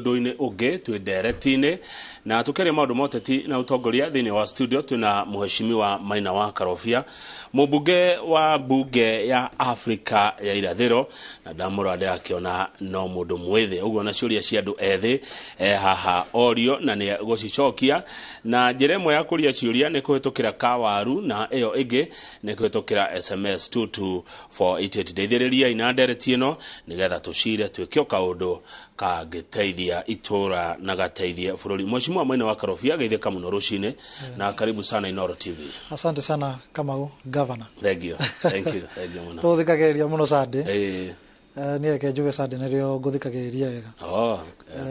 Ũndũ-inĩ ũngĩ twĩ ndereti-inĩ na tũkĩaria maũndũ ma ũteti na ũtongoria. Thĩinĩ wa studio twĩna mũheshimiwa Maina wa Karobia, mũmbunge wa mbunge ya Afrika ya Irathĩro, na ndamũrora ndĩrakĩona no mũndũ mwĩthĩ ũguo, na ciũria cia andũ ethĩ haha orio na nĩ gũcicokia. Na njĩra ĩmwe ya kũria ciũria nĩ kũhĩtũkĩra kawaru, na ĩyo ĩngĩ nĩ kũhĩtũkĩra SMS 22488. Ndeithĩrĩriai na ndereti ĩno nĩgetha tũcire twĩke o kaũndũ kangĩteithia itũra na gateithie bũrũri. Mheshimiwa Maina wa Karobia, geithĩka mũno rũcinĩ na karibu sana Inooro TV. Asante sana, Kamau, governor. Thank you, thank you, thank you mũno. Tũthikagĩrĩria mũno Sunday. Niĩ reke njuge Sunday nĩrĩo ngũthikagĩrĩria wega. Oh,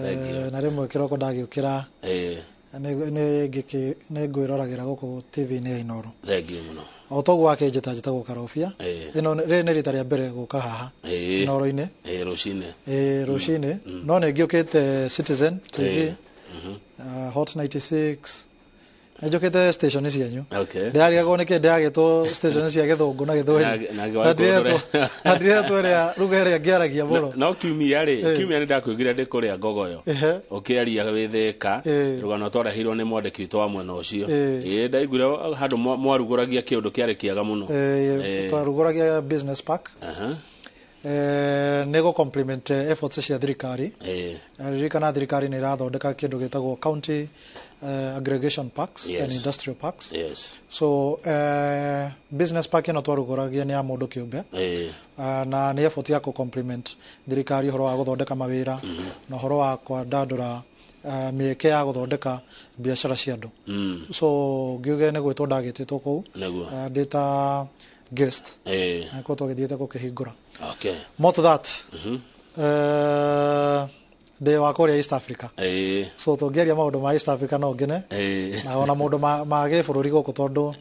thank you. Na rĩmwe kĩroko ndagĩũkĩra nĩ ngwĩroragĩra gũkũ TV-inĩ ya Inooro. Thank you mũno. O toguo wakĩnjĩta, njĩtagwo Karobia. Ĩno rĩrĩ nĩ rita rĩa mbere gũka haha Inooro-inĩ. Rũcinĩ. Rũcinĩ, no nĩ ngĩũkĩte Citizen TV, Hot 96, nĩ njũkĩte station cianyu. Ndĩrarigagwo nĩkĩ ndĩragĩtwo station cia Gĩthũngũ na Gĩthweri. Na Na ndiretwo ĩrĩa ruga ĩrĩa ngĩaragia mũno. No kiumia rĩ, kiumia nĩ ndakwĩgire ndĩ kũrĩa Ngogoyo ũkĩaria wĩ Thĩka, rũgano twareheirwo nĩ mwandĩki witũ wa mwena ũcio. Ndaiguire handũ mwarugũragia kĩũndũ kĩarĩ kĩega mũno. Twarugũragia business park. Nĩ gũ complement efforts cia thirikari. Ririkana thirikari nĩ ĩrathondeka kĩndũ gĩtagwo county aggregation parks and industrial parks. So business park ĩno twarugũragia nĩ ya mũndũ kĩũmbe. Na nĩ effort ya kũ complement thirikari ũhoro wa gũthondeka mawĩra na ũhoro wa kwandandũra mĩeke ya gũthondeka biacara cia andũ. So ngiuge nĩ gwĩtwo ndagĩtĩtwo kũu ndĩ ta guest na korwo twagĩthiĩte gũkĩhingũra. More to that, ndĩ wa kũrĩa East Africa. So tũngĩaria maũndũ ma East Africa no ngene na ona maũndũ ma gĩbũrũri gũkũ, tondũ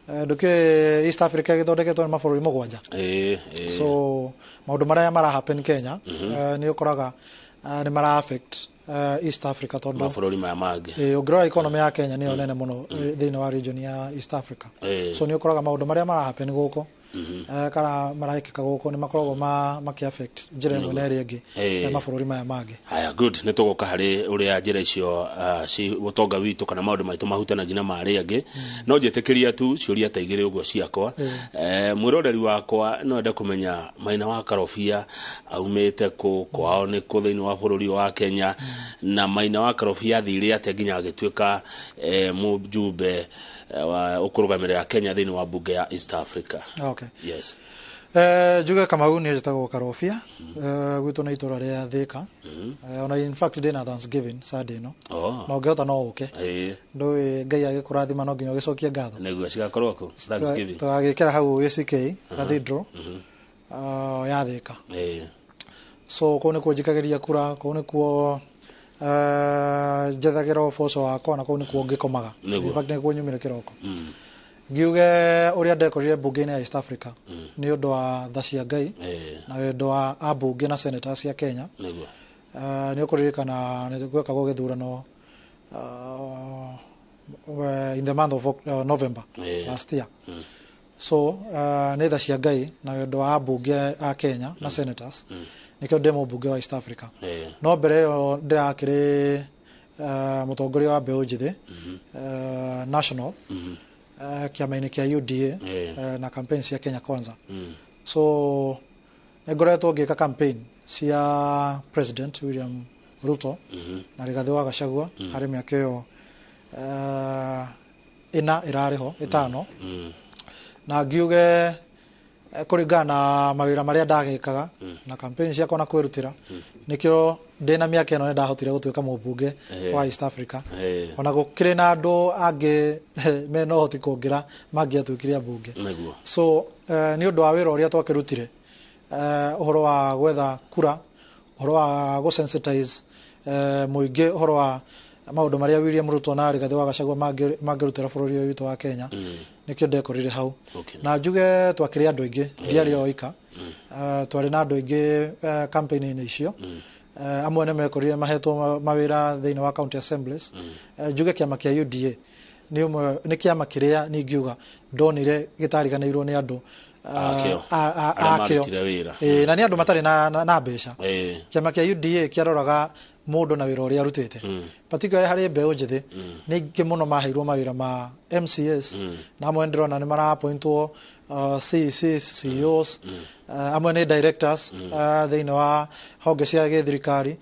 ndũkĩũĩ East Africa ĩgĩthondeketwo nĩ mabũrũri 7. ĩĩ ĩĩ So maũndũ marĩa mara happen Kenya, nĩ ũkoraga nĩ mara affect East Africa, tondũ mabũrũri maya mangĩ. Ũngĩrora economy ya Kenya nĩyo nene mũno thĩinĩ wa region ya East Africa. So nĩ ũkoraga maũndũ marĩa mara happen gũkũ kana marekĩka gũkũ nĩ makoragwo makĩ affect njĩra ĩmwe na ĩrĩa ĩngĩ mabũrũri maya mangĩ. Haya, good, nĩ tũgũka harĩ ũrĩa njĩra icio ci ũtonga witũ kana maũndũ maitũ mahutanagia na marĩa angĩ, no njĩtĩkĩria tu ciũria ta igĩrĩ ũguo ciakwa. Mwĩroreri wakwa no ende kũmenya Maina wa Karobia aumĩte kũ, kwao nĩ kũ thĩinĩ wa bũrũri wa Kenya, na Maina wa Karobia athire atĩa nginya agĩtuĩka mũjumbe wa ũkũrũgamĩrĩra Kenya thĩinĩ wa mbunge ya East Africa? Okay. Yes. Njuge Kamau, niĩ njĩtagwo Karobia. Gwitũ nĩ itũra rĩa Thĩka. Ona in fact ndĩna Thanksgiving Sunday ĩno. Na ũngĩhota no ũke. Ndũĩ Ngai agĩkũrathima no nginya ũgĩcokie ngatho. Nĩguo cigakorwo kũ Thanksgiving? Tũgagĩkĩra hau ACK Cathedral ya Thĩka. So kũu nĩkuo njikagĩria kura, kũu nĩkuo njethagĩra ũboco wakwa, na kũu nĩkuo ngĩkomaga. In fact nĩkuo nyumire kĩroko. Ngiuge ũrĩa ndekorire mbunge-inĩ ya East Africa nĩ ũndũ wa tha cia Ngai na wendo wa ambunge na senators cia Kenya. Nĩ ũkũririkana nĩ gwekagwo gĩthurano in the month of November last year. So nĩ tha cia Ngai na wendo wa ambunge a Kenya na senators nĩkĩo ndĩ mũmbunge wa East Africa. No mbere ĩyo ndĩrakĩrĩ mũtongoria wa mbeũ njĩthĩ national kĩama-inĩ kĩa UDA na campaign cia Kenya Kwanza. So nĩ ngoretwo ngĩka campaign cia President William Ruto na Rigathĩ wa Gachagua harĩ mĩaka ĩyo 4 ĩrarĩ ho, 5, na ngiuge kũringana na mawĩra marĩa ndagĩkaga na campaign ciakwa na kwĩrutĩra, nĩkĩo ndĩna mĩaka ĩno nĩ ndahotire gũtuĩka mũmbunge wa East Africa. Ona gũkĩrĩ na andũ angĩ mena ũhoti kũngĩra mangĩatuĩkire ambunge. So nĩ ũndũ wa wĩra ũrĩa twakĩrutire, ũhoro wa gwetha kura, ũhoro wa gũ-sensitize mũingĩ ũhoro wa maũndũ marĩa William Ruto na Rigathĩ wa Gachagua mangĩrutĩra bũrũri ũyũ witũ wa Kenya, nĩkĩo ndekorire hau. Na njuge twakĩrĩ andũ aingĩ, ndiarĩ o ika. Twarĩ na andũ aingĩ campaign-inĩ icio. Amwe nĩ mekorire mahetwo mawĩra thĩinĩ wa county assemblies. Njuge kĩama kĩa UDA nĩ ũmwe nĩ kĩama kĩrĩa ningiuga ndonire gĩtariganĩirwo nĩ andũ Akĩo. Arĩa akĩo. Marutire wĩra. Na nĩ andũ matarĩ na mbeca. Kĩama kĩa UDA kĩaroraga Mũndũ na wĩra ũrĩa arutĩte, particularly harĩ mbeũ njĩthĩ, nĩ aingĩ mũno maheirwo mawĩra ma MCAs, na amwe ndĩrona nĩ marapointwo CECs, CEOs, amwe nĩ directors thĩinĩ wa honge cia gĩthirikari.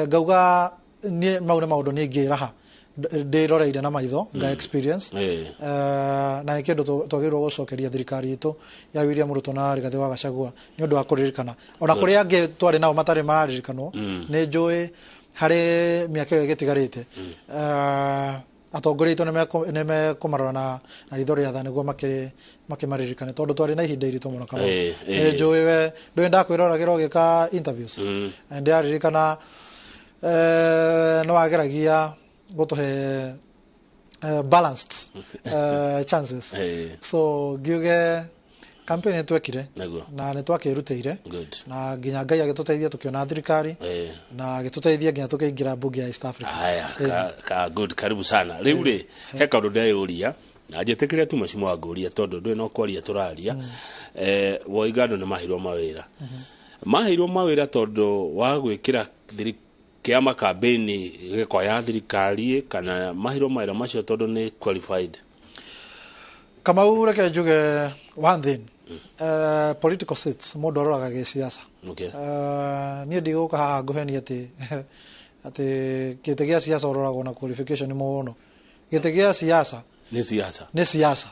Ngauga niĩ mau nĩ maũndũ niĩ ingĩraha ndĩroreire na maitho nga experience. Na nĩ kĩndũ twagĩrĩirwo gũcokeria thirikari itũ ya William Ruto na Rigathĩ wa Gachagua nĩ ũndũ wa kũririkana ona kũrĩ angĩ twarĩ nao matarĩ mararirikanwo. Nĩ njũĩ harĩ mĩaka ĩyo ĩgĩtigarĩte, atongoria aitũ nĩ mekũmarora na ritho rĩa tha nĩguo makĩmaririkane, tondũ twarĩ na ihinda iritũ mũno. Kamau, nĩ njũĩ we ndũĩ ndakwĩroragĩra ũgĩka interviews. Ndĩraririkana nĩ wageragia gũtũhe balanced chances. So ngiuge campaign nĩ twekire na nĩ twakĩrutĩire na nginya Ngai agĩtũteithia tũkĩona thirikari na agĩtũteithia nginya tũkĩingĩra mbunge ya East Africa. Haya, ka good, karibu sana. Rĩu rĩ, he kaũndũ ndeyũria na njĩtĩkĩre tu mheshimiwa ngũria, tondũ ndũĩ no kwaria tũraria. Woiga andũ nĩ maheirwo mawĩra, maheirwo mawĩra tondũ wa gwĩkĩra kĩama kambĩini gĩkoya thirikari, kana maheirwo mawĩra macio tondũ nĩ qualified? Kamau, reke njuge one thing. Political seats mũndũ aroraga gĩciaca. Niĩ ndigũka haha ngũhenie atĩ gĩtĩ gĩa siasa ũroragwo na qualification mũno. Gĩtĩ gĩa siasa nĩ siasa. Nĩ siasa.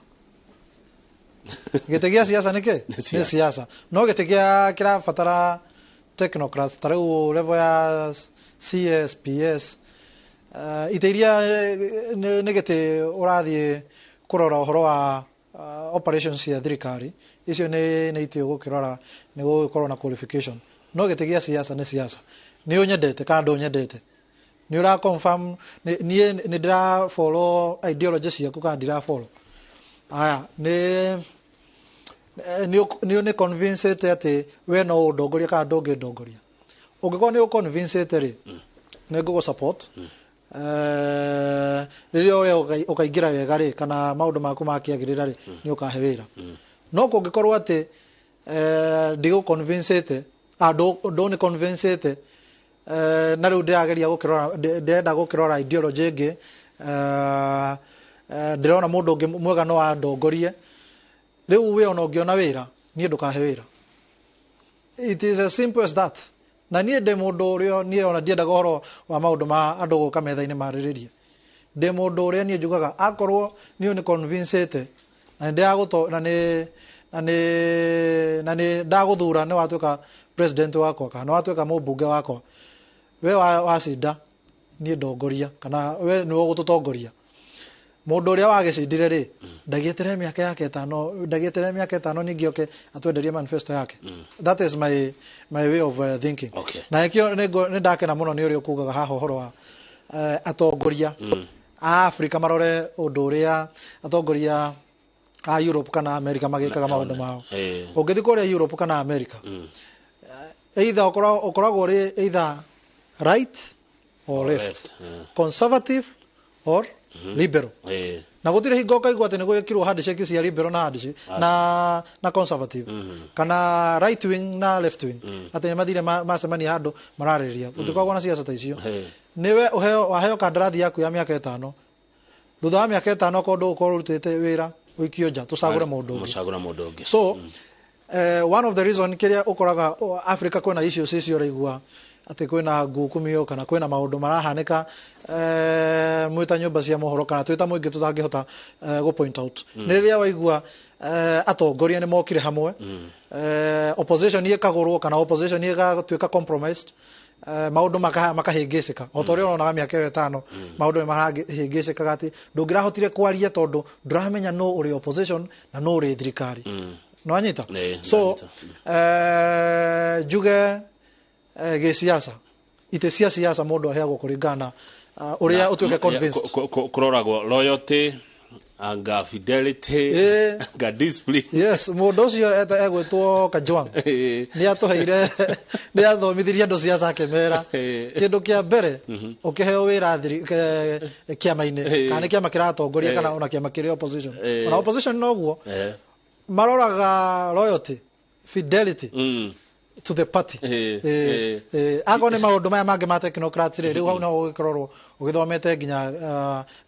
Gĩtĩ gĩa siasa nĩ kĩ? Nĩ siasa. Nĩ siasa. No gĩtĩ gĩa kĩrabatara technocrats, ta rĩu level ya CS, PS, itĩ iria nĩ gĩtĩ ũrathiĩ kũrora ũhoro wa operations cia thirikari, icio nĩ itĩ ũgũkĩrora nĩ gũgĩkorwo na qualification. No gĩtĩ gĩa siasa nĩ siasa. Nĩ ũnyendete kana ndũnyendete, nĩ ũra confirm niĩ nĩ ndĩra follow ideology ciaku kana ndira follow. Aya, nĩ convince atĩ we no ũndongoria kana ndũngĩndongoria. Ũngĩkorwo nĩ ũconvince rĩ, nĩ ngũgũ support. Rĩrĩa we ũkaingĩra wega rĩ, kana maũndũ maku makĩagĩrĩra rĩ, nĩ ũkahe wĩra. No kũngĩkorwo atĩ ndigũ convince, ndũnĩ convince, na rĩu ndĩrageria gũkĩrora, ndĩrenda gũkĩrora ideology ĩngĩ, ndĩrona mũndũ ũngĩ mwega no andongorie, rĩu we ona ũngĩona wĩra, niĩ ndũkahe wĩra. It is as simple as that. Na niĩ ndĩ mũndũ ũrĩa niĩ ona ndiendaga ũhoro wa maũndũ ma andũ gũka metha-inĩ marĩrĩrie. Ndĩ mũndũ ũrĩa niĩ njugaga akorwo niĩ nĩ convince na nĩ na nĩ ndagũthura, nĩ watuĩka president wakwa kana nĩ watuĩka mũmbunge wakwa, we wacinda, niĩ ndongoria kana we nĩwe ũgũtũtongoria. Mũndũ ũrĩa wagĩcindire rĩ, ndagĩeterere mĩaka yake 5, ndagĩeterere mĩaka 5 ningĩ oke atwenderie manifesto yake. That is my way of thinking. Na ĩkĩo nĩ ndakena mũno nĩ ũrĩa ũkugaga haha ũhoro wa atongoria a Afrika marore ũndũ ũrĩa atongoria a Europe kana America magĩkaga maũndũ mao. Ũngĩthiĩ kũrĩa Europe kana America, either ũkoragwo ũrĩ either right or left, left, yeah. Conservative or liberal. Na gũtirĩ hingo ũkaigua atĩ nĩ gwĩkirwo handshake cia liberal na handshake na conservative kana right wing na left wing, atĩ nĩ mathire macemania handũ mararĩrĩria. Gũtikoragwo na ciaca ta icio. Nĩwe ũheo, waheo kandarathi yaku ya mĩaka 5. Thutha wa mĩaka 5, okorwo ndũgũkorwo ũrutĩte wĩra, ũikio nja, tũcagũre mũndũ ũngĩ. Mũcagũra mũndũ ũngĩ. So one of the reason kĩrĩa ũkoraga Africa kwĩna issues icio ũraigua atĩ kwĩna ngukumio kana kwĩna maũndũ marahanĩka, mwĩta nyũmba cia mohoro kana twĩta mũingĩ tũtangĩhota gũ point out, nĩ rĩrĩa waigua atongoria nĩ mokire hamwe, opposition ĩkagũrwo kana opposition ĩgatuĩka compromised, maũndũ makahĩngĩcĩka o ta ũrĩa ũronaga mĩaka ĩyo 5, maũndũ nĩ marahĩngĩcĩkaga atĩ ndũngĩrahotire kwaria tondũ ndũramenya nũ ũrĩ opposition na nũ ũrĩ thirikari. Nĩwanyita? Nĩ, So ndanyita. Njuge gĩciaca, itĩ cia siasa mũndũ aheagwo kũringana na ũrĩa ũtuĩke convinced. Kũroragwo loyalty anga fidelity anga discipline. Yes, mũndũ ũcio egwĩtwo Kajwang nĩ atũheire, nĩ athomithirie andũ ciaca akĩmera kĩndũ kĩa mbere ũkĩheo wĩra kĩama-inĩ kana nĩ kĩama kĩratongoria kana ona kĩama kĩrĩ opposition, ona opposition noguo maroraga loyalty, fidelity. to the party. Akorwo nĩ maũndũ maya mangĩ ma technocrats rĩ, rĩu hau no ũgĩkorwo ũgĩthomete nginya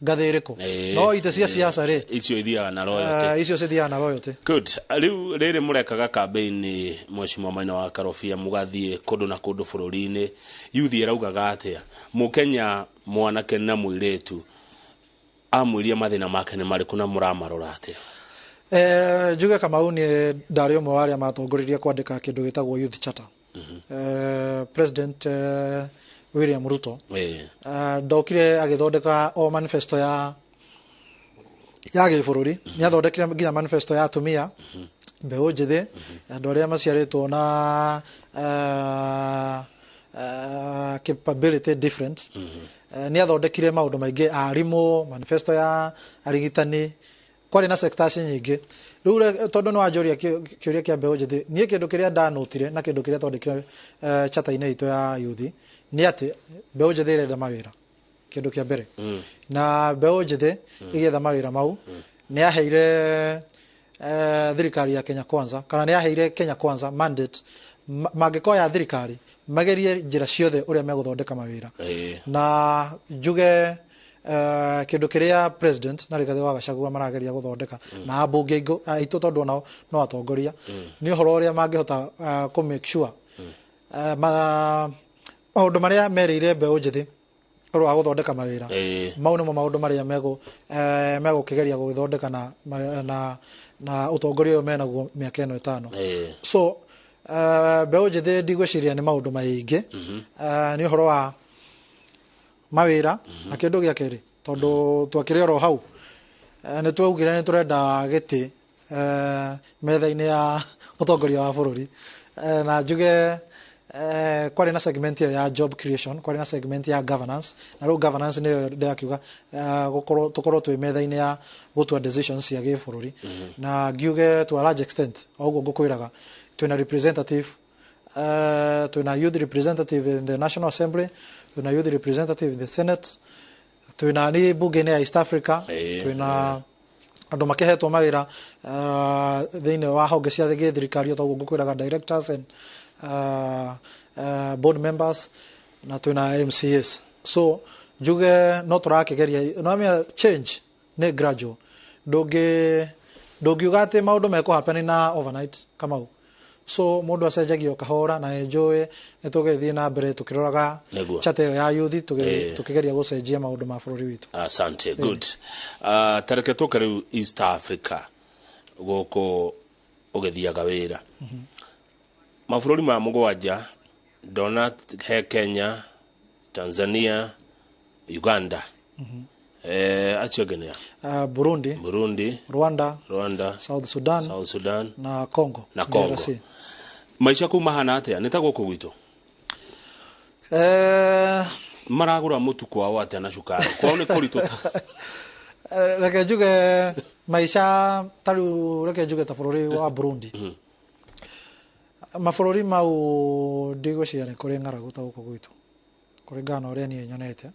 ngathĩ ĩrĩkũ, no itĩ cia siasa rĩ, icio ithiaga na loyalty. Icio cithiaga na loyalty. Good. Rĩu rĩrĩ mũrekaga campaign, Mheshimiwa Maina wa Karobia, mũgathiĩ kũndũ na kũndũ bũrũri-inĩ, youth ĩraugaga atĩa? Mũkenya mwanake na mũirĩtu amwĩria mathĩna make nĩ marĩkũ na mũramarora atĩa? Njuge Kamau, nĩ ndarĩ ũmwe wa arĩa matongoririe kwandĩka kĩndũ gĩtagwo Youth Charter. President William Ruto ndokire agĩthondeka o manifesto ya gĩbũrũri, nĩ athondekire nginya manifesto ya atumia, mbeũ njĩthĩ, andũ arĩa maciarĩtwo na capability different. Nĩ athondekire maũndũ maingĩ, arimũ, manifesto ya arigitani, kwarĩ na sectors nyingĩ. Rĩu tondũ nĩ wanjũria kĩũria kĩa mbeũ njĩthĩ, niĩ kĩndũ kĩrĩa ndanotire na kĩndũ kĩrĩa twandĩkire charter-inĩ itũ ya youth nĩ atĩ mbeũ njĩthĩ ĩrenda mawĩra, kĩndũ kĩa mbere, na mbeũ njĩthĩ ĩgĩetha mawĩra mau, nĩ yaheire thirikari ya Kenya Kwanza, kana nĩ yaheire Kenya Kwanza mandate mangĩkoya thirikari magerie njĩra ciothe ũrĩa megũthondeka mawĩra. Na njuge kĩndũ kĩrĩa president na Rigathĩ wa Gachagua marageria gũthondeka na ambunge aitũ, tondũ onao no atongoria, nĩ ũhoro ũrĩa mangĩhota kũ make sure maũndũ marĩa merĩire mbeũ njĩthĩ ũhoro wa gũthondeka mawĩra, mau nĩmo maũndũ marĩa megũkĩgeria gũgĩthondeka na ũtongoria ũyũ menaguo mĩaka ĩno 5. So mbeũ njĩthĩ ndigwĩciria nĩ maũndũ maingĩ, nĩ ũhoro wa mawĩra. Na kĩndũ gĩa kerĩ, tondũ twakĩrĩ oro hau, nĩ twaugire nĩ tũrenda gĩtĩ metha-inĩ ya ũtongoria wa bũrũri. Na njuge kwarĩ na segment ĩyo ya job creation, kwarĩ na segment ya governance, na rĩu governance nĩyo ndĩrakiuga gũkorwo tũkorwo twĩ metha-inĩ ya gũtua decisions cia gĩbũrũri. Na ngiuge to a large extent, o ũguo ngũkwĩraga, twĩna representative, twĩna youth representative in the National Assembly, twĩna youth representative in the Senate, twĩna nĩ bunge-inĩ ya East Africa, twĩna andũ makĩhetwo mawĩra thĩinĩ wa honge cia gĩthirikari, o ta ũguo ngũkwĩraga, directors and board members, na twĩna MCAs. So njuge no tũrakĩgeria, no amenya change nĩ gradual, ndũngiuga atĩ maũndũ mekũ happen na overnight, Kamau. So mũndũ acenjagia o kahora, na nĩ njũĩ nĩ tũgĩthiĩ na mbere tũkĩroraga charter ĩyo ya youth, tũkĩgeria gũcenjia maũndũ ma bũrũri witũ. Asante. Good. Tareke tũke rĩu East Africa, gũkũ ũgĩthiaga wĩra mabũrũri maya 7, ndona he Kenya, Tanzania, Uganda, acio angĩ nĩ a? Burundi, Burundi, Rwanda, Rwanda, South Sudan, South Sudan na Congo, na Congo. DRC. Maica kuu mahana atĩa? Nĩ ta gũkũ gwitũ? Maragũra mũtu kwao atĩa na cukari? Kwao nĩ kũritũ ta? Reke njuge maica ta rĩu, reke njuge ta bũrũri wa Burundi, mabũrũri mau ndigwĩciria nĩ kũrĩ ng'aragu ta gũkũ gwitũ, kũringana na ũrĩa niĩ nyonete,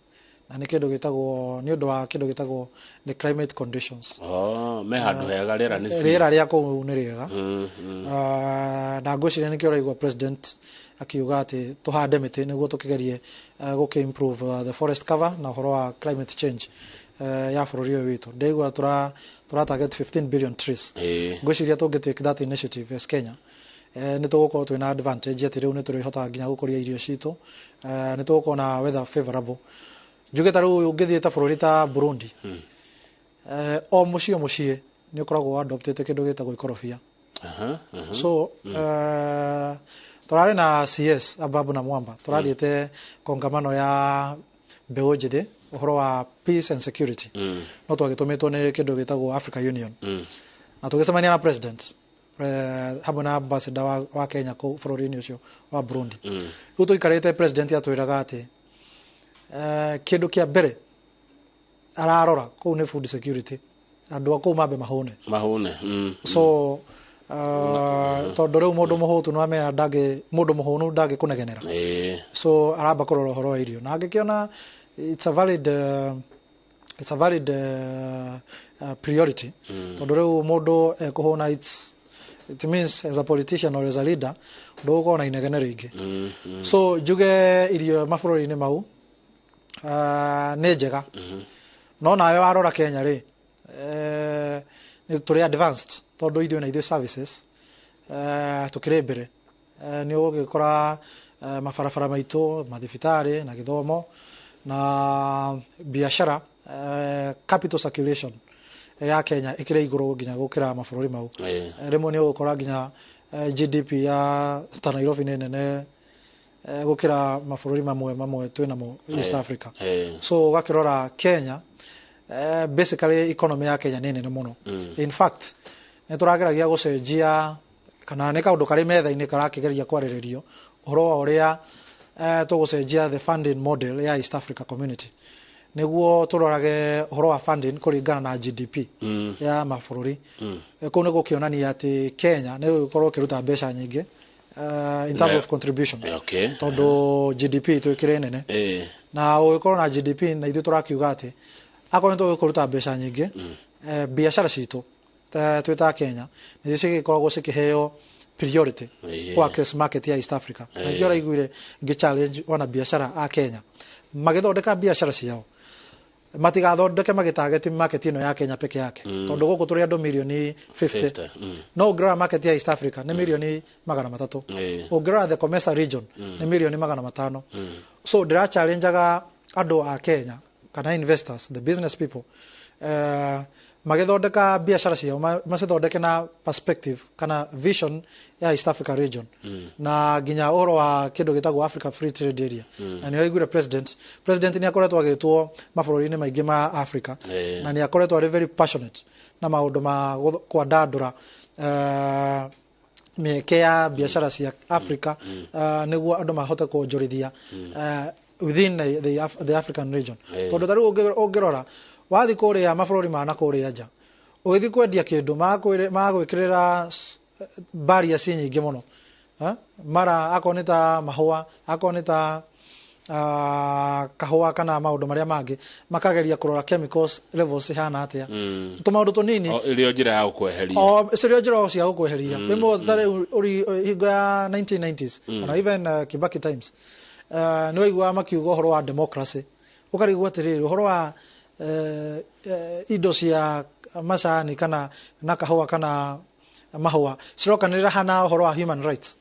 na nĩ kĩndũ gĩtagwo, nĩ ũndũ wa kĩndũ gĩtagwo the climate conditions. Oh, me handũ hega, rĩera nĩ Rĩera rĩa kũu nĩ rĩega. Na ngwĩciria nĩkĩo ũraigua president akiuga atĩ tũhande mĩtĩ nĩguo tũkĩgerie gũkĩ improve the forest cover na ũhoro wa climate change ya bũrũri ũyũ witũ. Ndaigua tũra target 15 billion trees. Ngwĩciria tũngĩ take that initiative as Kenya, nĩ tũgũkorwo twĩna advantage atĩ rĩu nĩ tũrĩhotaga nginya gũkũria irio citũ, nĩ tũgũkorwo na weather favorable. Njuge ta rĩu ũngĩthiĩ ta bũrũri ta Burundi, o mũciĩ o mũciĩ nĩ ũkoragwo adoptĩte kĩndũ gĩtagwo ikorobia. Aha, aha. So tũrarĩ na CS Ababu na Mwamba, tũrathiĩte kongamano ya mbeũ njĩthĩ ũhoro wa peace and security, no twagĩtũmĩtwo nĩ kĩndũ gĩtagwo Africa Union, na tũgĩcemania na president hamwe na ambassador wa Kenya kũu bũrũri-inĩ ũcio wa Burundi. Rĩu tũikarĩte, president atwĩraga atĩ kĩndũ kĩa mbere ararora kũu nĩ food security, andũ a kũu mambe mahũne. Mahũne. So tondũ rĩu mũndũ mũhũtu no amenya ndangĩ, mũndũ mũhũnu ndangĩkũnegenera. So aramba kũrora ũhoro wa irio, na angĩkĩona it's a valid priority, tondũ rĩu mũndũ ekũhũna, it's It means as a politician or as a leader ndũgũkorwo na inegene rĩingĩ. So njuge irio mabũrũri-inĩ mau nĩ njega. No nawe warora Kenya rĩ, nĩ tũrĩ advanced tondũ ithuĩ na ithuĩ services tũkĩrĩ mbere. Nĩ ũgũgĩkora mabarabara maitũ, mathibitarĩ na gĩthomo na biashara, capital circulation ya Kenya ĩkĩrĩ igũrũ nginya gũkĩra mabũrũri mau. Rĩmwe nĩ ũgũkora nginya GDP ya ta Nairobi nĩ nene gũkĩra mabũrũri mamwe mamwe twĩ namo East Africa. So ũgakĩrora Kenya, basically economy ya Kenya nĩ nene mũno. In fact nĩ tũrageragia gũcenjia kana nĩ kaũndũ karĩ metha-inĩ karakĩgeria kwarĩrĩrio ũhoro wa ũrĩa tũgũcenjia the funding model ya East Africa Community nĩguo tũrorage ũhoro wa funding kũringana na GDP ya mabũrũri. Kũu nĩ gũkĩonania atĩ Kenya nĩ ĩgũkorwo ĩkĩruta mbeca nyingĩ in terms of contribution tondũ GDP itũ ĩkĩrĩ nene. Na ũgĩkorwo na GDP na ithuĩ tũrakiuga atĩ akorwo nĩ tũgũkũruta mbeca nyingĩ, biacara citũ twĩ ta Kenya nĩcio cigĩkoragwo cikĩheo priority ku access market ya East Africa. Na nĩkĩo ũraiguire ngĩ challenge ona biacara a Kenya magĩthondeka biacara ciao matigathondeke magĩtarget market ĩno ya Kenya peke yake, tondũ gũkũ tũrĩ andũ mirioni 50. 50. No ũngĩrora market ya East Africa nĩ mirioni 300. Ũngĩrora the COMESA region nĩ mirioni 500. So ndĩra challengeaga andũ a Kenya kana investors, the business people, magĩthondeka biacara ciao macithondeke na perspective kana vision ya East Africa region na nginya ũhoro wa kĩndũ gĩtagwo Africa Free Trade Area. Na nĩ ũraiguire president nĩ akoretwo agĩtwo mabũrũri-inĩ maingĩ ma Africa na nĩ akoretwo arĩ very passionate na maũndũ ma kwandandũra mĩeke ya biacara cia Africa, nĩguo andũ mahote kuonjorithia within the African region. Tondũ ta rĩu ũngĩrora wathiĩ kũrĩa mabũrũri ma na kũrĩa nja, ũgĩthiĩ kwendia kĩndũ magwĩkĩrĩra barriers nyingĩ mũno. Mara akorwo nĩ ta mahũa, akorwo nĩ ta kahũa kana maũndũ marĩa mangĩ, makageria kũrora chemicals levels cihana atĩa, tũmaũndũ tũnini. O, ĩrĩ o njĩra ya gũkweheria. O cirio njĩra o cia gũkweheria. Rĩmwe ta rĩu hingo ya 1990s ona even Kibaki times, nĩ waiguaga makiuga ũhoro wa democracy, ũkarigwo atĩrĩrĩ, ũhoro wa indo cia macani kana na kahũa kana mahũa cirokanĩrĩra hana ũhoro wa human rights?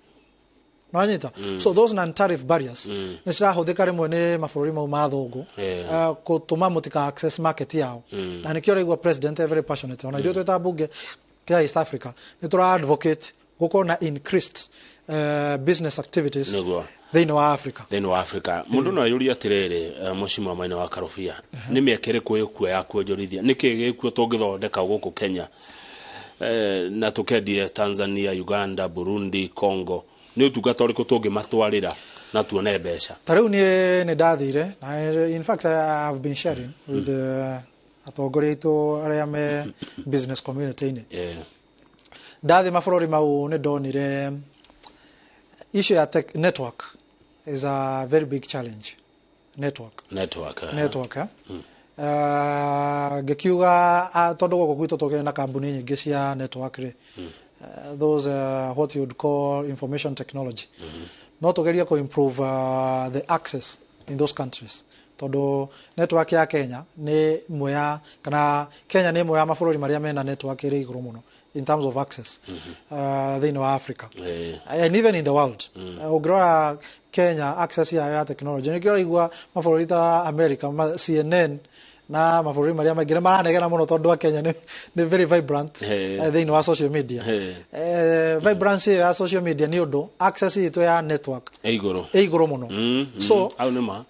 Nwanyita? So those non tariff barriers nĩ cirahũthĩka rĩmwe nĩ mabũrũri mau ma thũngũ gũtũma mũtika access market yao. Na nĩkĩo ũraigua president e very passionate. Ona ithuĩ twĩ ta mbunge ya East Africa nĩ tũra advocate gũkorwo na increased business activities thĩinĩ wa Africa. Thĩinĩ wa Africa. Mũndũ no ayũrie atĩrĩrĩ, mũcimo Maina wa Karũbia, nĩ mĩeke ĩrĩkũ ĩkuo ya kuonjorithia? Nĩ kĩĩ gĩkuo tũngĩthondeka gũkũ Kenya na tũkendie Tanzania, Uganda, Burundi, Congo? Nĩ ũtungata ũrĩkũ tũngĩmatwarĩra na tuone mbeca? Ta rĩu niĩ nĩ ndathire na in fact I have been sharing with atongoria aitũ arĩa me business community-inĩ. Ndathiĩ mabũrũri mau nĩ ndonire issue ya tech network is a very big challenge. Network. Network. Network, eh? Ngĩkiuga tondũ gũkũ gwitũ tũkĩrĩ na kambuni nyingĩ cia network rĩ, those what you would call information technology, no tũgerie kũ improve the access in those countries, tondũ network ya Kenya nĩ ĩmwe ya kana Kenya nĩ ĩmwe ya mabũrũri marĩa mena network ĩrĩ igũrũ mũno in terms of access thĩinĩ wa Africa and even in the world. Ũngĩrora Kenya access yayo ya technology, nĩkĩo ũraigua mabũrũri ta America CNN na mabũrũri marĩa maingĩ nĩ maranegena mũno tondũ a Kenya nĩ very vibrant thĩinĩ wa social media. Vibrancy ĩyo ya social media nĩ ũndũ access itũ ya network ĩ igũrũ. Ĩ igũrũ mũno. So Au nĩ ma.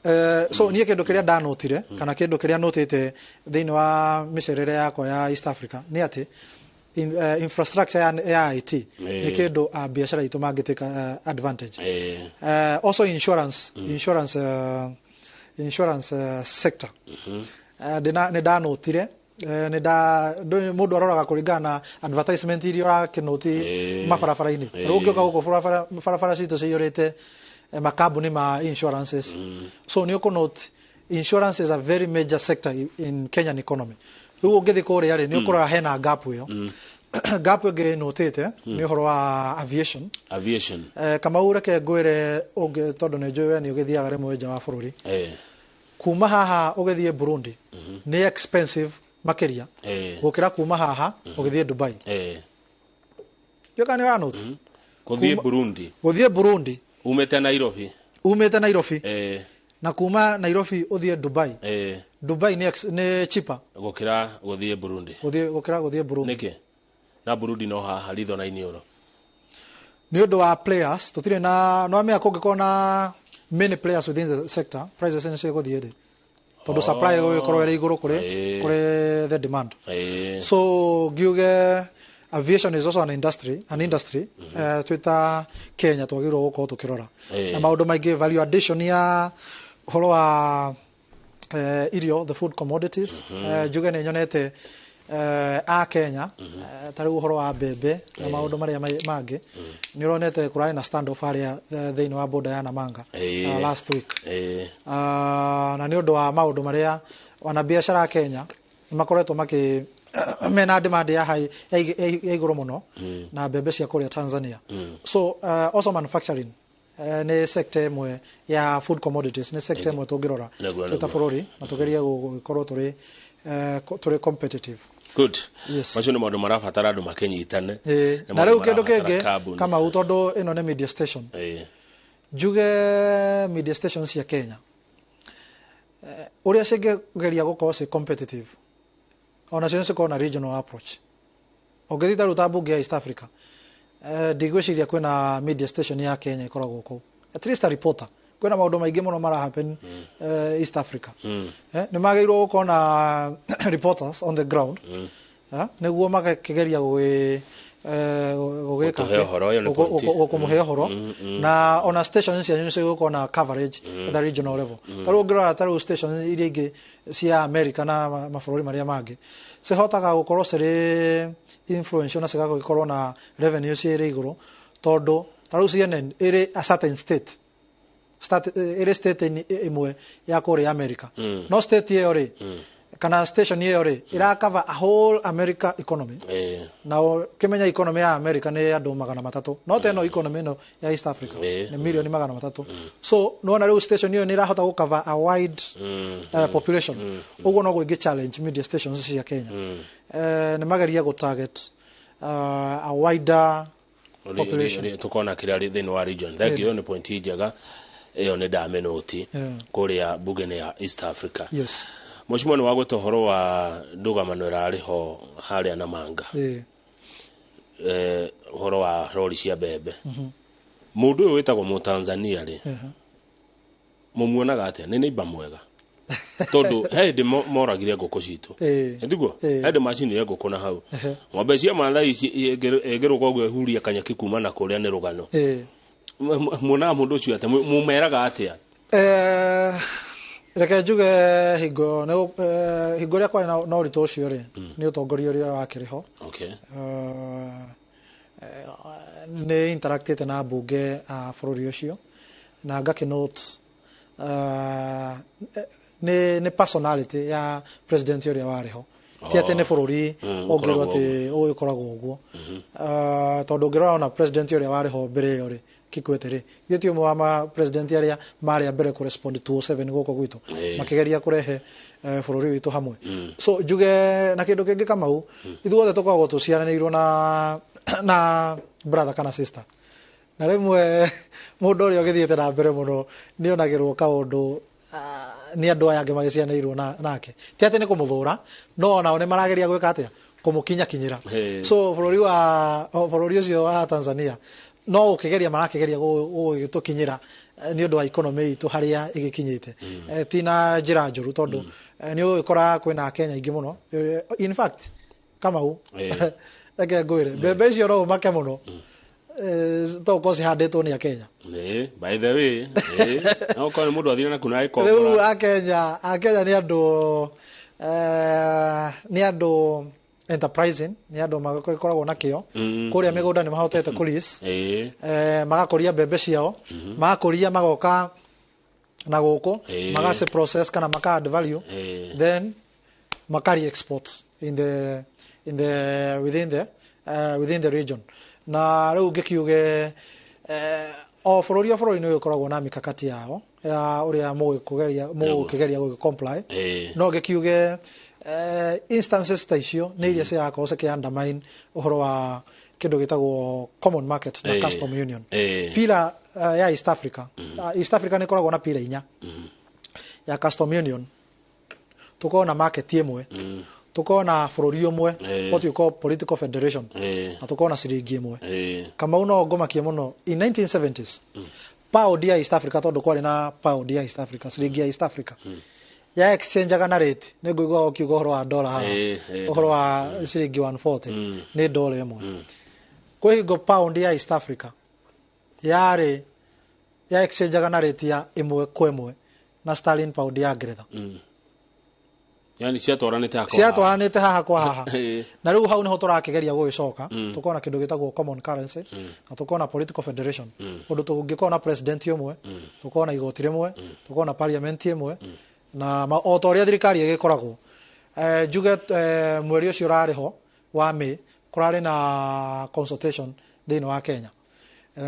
So niĩ kĩndũ kĩrĩa ndanotire kana kĩndũ kĩrĩa notĩte thĩinĩ wa mĩcerere yakwa ya East Africa nĩ atĩ infrastructure ya IT nĩ kĩndũ biacara itũ mangĩtĩka advantage. Also insurance sector. Nĩ ndanotire nĩ nda mũndũ aroraga kũringana na advertisement iria ũrakĩnoti mabarabara-inĩ. Rĩu ũngĩũka gũkũ barabara, barabara citũ ciyũrĩte makambuni ma insurances. So nĩ ũkũnote insurance is a very major sector in Kenyan economy. Rĩu ũngĩthiĩ kũrĩa rĩ, nĩ ũkũrora hena gap ĩyo. Gap ĩngĩ nũtĩte nĩ ũhoro wa aviation. Aviation. Kamau, reke ngwĩre ũngĩ, tondũ nĩ njũĩ we nĩ ũgĩthiaga rĩmwe nja wa bũrũri. Kuma haha ũgĩthiĩ Burundi nĩ expensive makĩria gũkĩra kuma haha ũgĩthiĩ Dubai. Ndiũĩ kana nĩ ũranote. Kũthiĩ Burundi. Gũthiĩ Burundi. Umĩte Nairobi. Umĩte Nairobi. Na kuma Nairobi ũthiĩ Dubai. Dubai nĩ cheaper gũkĩra gũthiĩ Burundi. Gũthiĩ, gũkĩra gũthiĩ Burundi. Nĩkĩ na Burundi no haha ritho na iniũrũ? Nĩ ũndũ wa players tũtirĩ na no amenya kũngĩkorwo na many players within the sector, prices nĩ cigũthiĩ thĩ tondũ supply ĩgũgĩkorwo ĩrĩ igũrũ kũrĩ kũrĩ the demand. So ngiuge aviation is also an industry twĩ ta Kenya twagĩrĩirwo gũkorwo tũkĩrora na maũndũ maingĩ, value addition ya ũhoro wa irio, the food commodities. Njuge nĩ nyonete a Kenya, ta rĩu ũhoro wa mbembe na maũndũ marĩa mangĩ, nĩ ũronete kũrarĩ na stand off harĩa thĩinĩ wa border ya Namanga last week. Na nĩ ũndũ wa maũndũ marĩa wanabiacara a Kenya nĩ makoretwo makĩ mena demand ya high ya igũrũ mũno na mbembe cia kũrĩa Tanzania. So also manufacturing nĩ sector ĩmwe ya food commodities, nĩ sector ĩmwe tũngĩrora twĩ ta bũrũri na tũgerie gũgĩkorwo tũrĩ competitive. Good. Yes. Macio nĩ maũndũ marabatara andũ makĩnyitane. Nĩ Na maũndũ rĩu kĩndũ marabatara kĩngĩ, kambuni. Kamau, tondũ ĩno nĩ media station, njuge media station cia Kenya, ũrĩa cingĩgeria gũkorwo ci competitive, ona cio nĩ cikorwo na regional approach. Ũngĩthiĩ ta rĩu ta mbunge ya East Africa, ndigwĩciria kwĩna media station ya Kenya ĩkoragwo kũu, at least a reporter. Kwĩna maũndũ maingĩ mũno mara happen East Africa. Nĩ magĩrĩirwo gũkorwo na reporters on the ground, nĩguo magakĩgeria gũgĩka Gũtũhe ũhoro, ĩyo nĩ point. Kũmũhe ũhoro, na ona station cianyu nĩ cigũkorwo na coverage at the regional level. Ta rĩu ũngĩrora ta rĩu station iria ingĩ cia America na mabũrũri marĩa mangĩ, cihotaga gũkorwo cirĩ influential na cigagĩkorwo na revenue cirĩ igũrũ, tondũ ta rĩu CNN ĩrĩ a certain state, ĩrĩ state ĩmwe ya kũrĩa America, no state ĩyo rĩ, kana station ĩyo rĩ, ĩrakava a whole America economy. Na ũkĩmenya economy ya America nĩ andũ 300, no ta ĩno economy ĩno ya East Africa nĩ mirioni 300. So nĩwona rĩu station ĩyo nĩ ĩrahota gũcover a wide population. Ũguo noguo ingĩ challenge media stations cia Kenya, nĩ mageria gũ target a wider population. Tukona kĩrĩa thĩinĩ wa region. Thank you, ĩyo nĩ point njega, ĩyo nĩ ndamĩnũti kũrĩa bunge-inĩ ya East Africa. Mheshimiwa, nĩ wagweta ũhoro wa ndũgamano ĩrarĩ ho harĩa Namanga, ũhoro wa rori cia mbembe. Mũndũ ũyũ wĩtagwo Mũtanzania rĩ, mũmuonaga atĩa? Nĩ neighbor mwega? Tondũ he hĩndĩ moragire ngũkũ citũ. Ĩtiguo? Ĩĩ. He hĩndĩ macinire ngũkũ na hau. Ng'ombe cia Maathai ĩngĩrũga ũguo ĩhurie kanyeki kuma na kũrĩa nĩ rũgano. Muonaga mũndũ ũcio atĩa? Mũmeraga atĩa? Reke njuge hingo hingo ĩrĩa kwarĩ na ũritũ ũcio rĩ, nĩ ũtongoria ũrĩa wakĩrĩ ho. Nĩ interactĩte na mbunge a bũrũri ũcio na ngakĩnote nĩ personality ya president ũrĩa warĩ ho, ti atĩ nĩ bũrũri ũngĩrwo ũkoragwo atĩ ũgĩkoragwo ũguo. Tondũ ũngĩrora ona president ũrĩa warĩ ho mbere ĩyo rĩ, Kikwete rĩ, githĩ ti ũmwe wa ma president arĩa marĩ a mbere kũrespond 2007 gũkũ gwitũ, makĩgeria kũrehe bũrũri witũ hamwe. So njuge na kĩndũ kĩngĩ, Kamau, ithuothe tũkoragwo tũciaranĩirwo na brother kana sister, na rĩmwe mũndũ ũrĩa ũgĩthiĩte na mbere mũno nĩ onagĩrwo kaũndũ nĩ andũ aya angĩ magĩcianĩirwo nake, ti atĩ nĩ kũmũthũra, no onao nĩ marageria gwĩka atĩa, kũmũkinyakinyĩra. So bũrũri ũcio wa Tanzania no ũkĩgeria, marakĩgeria gũgĩtũkinyĩra nĩ ũndũ wa economy itũ harĩa ĩgĩkinyĩte. Ti na njĩra njũru, tondũ nĩ ũgĩkora kwĩna Akenya aingĩ mũno. In fact, Kamau, reke ngwĩre, mbembe icio no ũmake mũno, to ũkorwo cihandĩtwo nĩ Akenya. Ĩĩ, by the way, no ũkorwo nĩ mũndũ athire na kuna Rĩu ĩkombora. Akenya nĩ andũ enterprising, nĩ andũ makoragwo na kĩo. Kũrĩa mĩgũnda nĩ mahotete kũ lease, magakũria mbembe ciao, magakũria, magoka na gũkũ, magaci process kana maka add value, then makari export in the within the within the region. Na rĩu ngĩkiuge o bũrũri o bũrũri nĩ ũgĩkoragwo na mikakati yao ya ũrĩa mũgũkĩgeria gũgĩ comply. No ngĩkiuge instances ta icio nĩ iria cirakorwo cikĩ undermine ũhoro wa kĩndũ gĩtagwo common market na custom union. Pillar ya East Africa. East Africa nĩ ĩkoragwo na pillar inya ya custom union, tukorwo na market ĩmwe, tukorwo na bũrũri ũmwe, what you call political federation, na tukorwo na ciringi ĩmwe. Kamau, no ngũmakie mũno, in 1970s pound ya East Africa, tondũ kwarĩ na pound ya East Africa, ciringi ya East Africa ya exchangeaga na rate, nĩ ngũigua ũkiuga ũhoro wa dollar haha, ũhoro wa ciringi 140 nĩ dollar ĩmwe. Kwĩ hingo pound ya East Africa yarĩ ya exchangeaga na rate ya 1:1 na sterling pound ya Ngeretha. Yani ciatwaranĩte haha kwa. Ciatwaranĩte haha kwa haha. Na rĩu hau nĩho tũrakĩgeria gũgĩcoka, tũkorwo na kĩndũ gĩtagwo common currency na tũkorwo na political federation, ũndũ tũngĩkorwo na president ũmwe, tũkorwo na igoti rĩmwe, tũkorwo na parliament ĩmwe, na o ta ũrĩa thirikari ĩgĩkoragwo. Njuge mweri ũcio ũrarĩ ho wa May kũrarĩ na consultation thĩinĩ wa Kenya.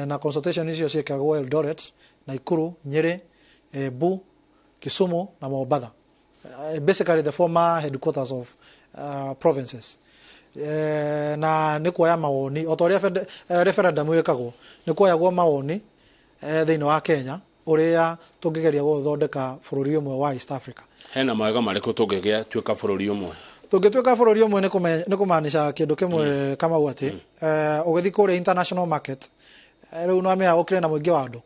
Na consultation icio ciĩkagwo Eldoret, Nakuru, Nyeri, Embu, Kisumu na Mombatha, basically the former headquarters of provinces. Na nĩ kuoya mawoni o ta ũrĩa referendum ĩkagwo, nĩ kuoyagwo mawoni thĩinĩ wa Kenya ũrĩa tũngĩgeria gũthondeka bũrũri ũmwe wa East Africa. Hena mawega marĩkũ tũngĩgĩa tuĩka bũrũri ũmwe? Tũngĩtuĩka bũrũri ũmwe nĩ kũmaanisha kĩndũ kĩmwe, Kamau, atĩ ũgĩthiĩ kũrĩa international market, rĩu no amenya ũkĩrĩ na mũingĩ wa andũ.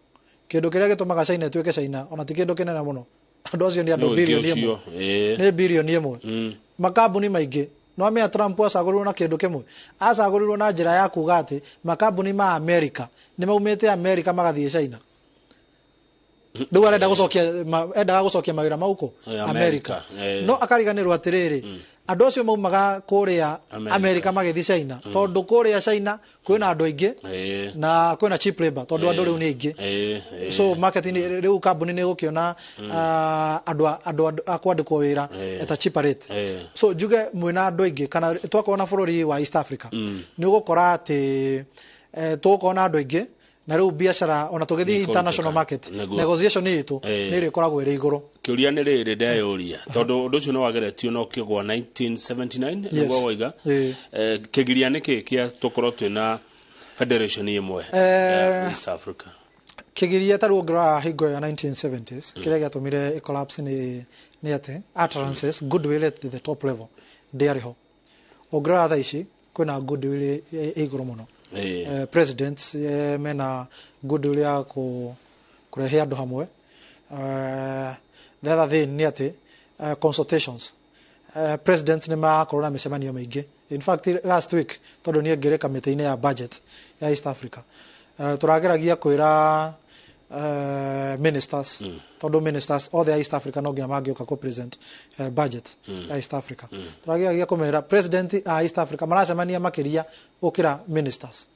Kĩndũ kĩrĩa gĩtũmaga China ĩtuĩke China ona ti kĩndũ kĩnene mũno, andũ acio nĩ andũ Nĩ ũingĩ birioni ĩmwe. Ũcio, Nĩ birioni 1. Makambuni maingĩ, no amenya Trump acagũrirwo na kĩndũ kĩmwe, acagũrirwo na njĩra ya kuga atĩ makambuni ma America nĩ maumĩte America magathiĩ China. Rĩu arenda gũcokia endaga gũcokia mawĩra mau kũ? America. America. No akariganĩrwo atĩrĩrĩ, andũ acio maumaga kũrĩa America. America magĩthiĩ China tondũ kũrĩa China kwĩna andũ aingĩ na kwĩna cheap labor, tondũ andũ rĩu nĩ aingĩ. So marketing rĩu kambuni nĩ ĩgũkĩona andũ a kwandĩkwo wĩra at a cheaper rate. So njuge mwĩna andũ aingĩ kana twakorwo na bũrũri wa East Africa, nĩ ũgũkora atĩ tũgũkorwo na andũ aingĩ, na rĩu biacara ona tũgĩthiĩ Nĩ international ĩkũrutĩka. market, negotiation itũ nĩ ĩrĩkoragwo ĩrĩ igũrũ. Kĩũria nĩ rĩrĩ ndeyũria, tondũ ũndũ ũcio nĩ wageretio na ũkĩgwa 1979, nĩguo woiga. Kĩgiria nĩ kĩ kĩa tũkorwo twĩna federation ĩmwe ya East Africa? Kĩgiria, ta rĩu ũngĩrora hingo ya 1970s, kĩrĩa gĩatũmire ĩ collapse nĩ atĩ utterances, goodwill at the top level ndĩarĩ ho. Ũngĩrora thaa ici kwĩna goodwill ĩ igũrũ mũno. Presidents mena goodwill ya kũrehe andũ hamwe. The other thing nĩ atĩ consultations, presidents nĩ marakorwo na mĩcemanio mĩingĩ. In fact, last week, tondũ niĩ ngĩrĩ kamĩtĩ-inĩ ya budget ya East Africa, tũrageragia kwĩra ministers, tondũ ministers othe a East Africa no nginya mangĩũka kũ present budget ya East Africa, tũrageragia kũmera president a East Africa maracemania makĩria gũkĩra ministers.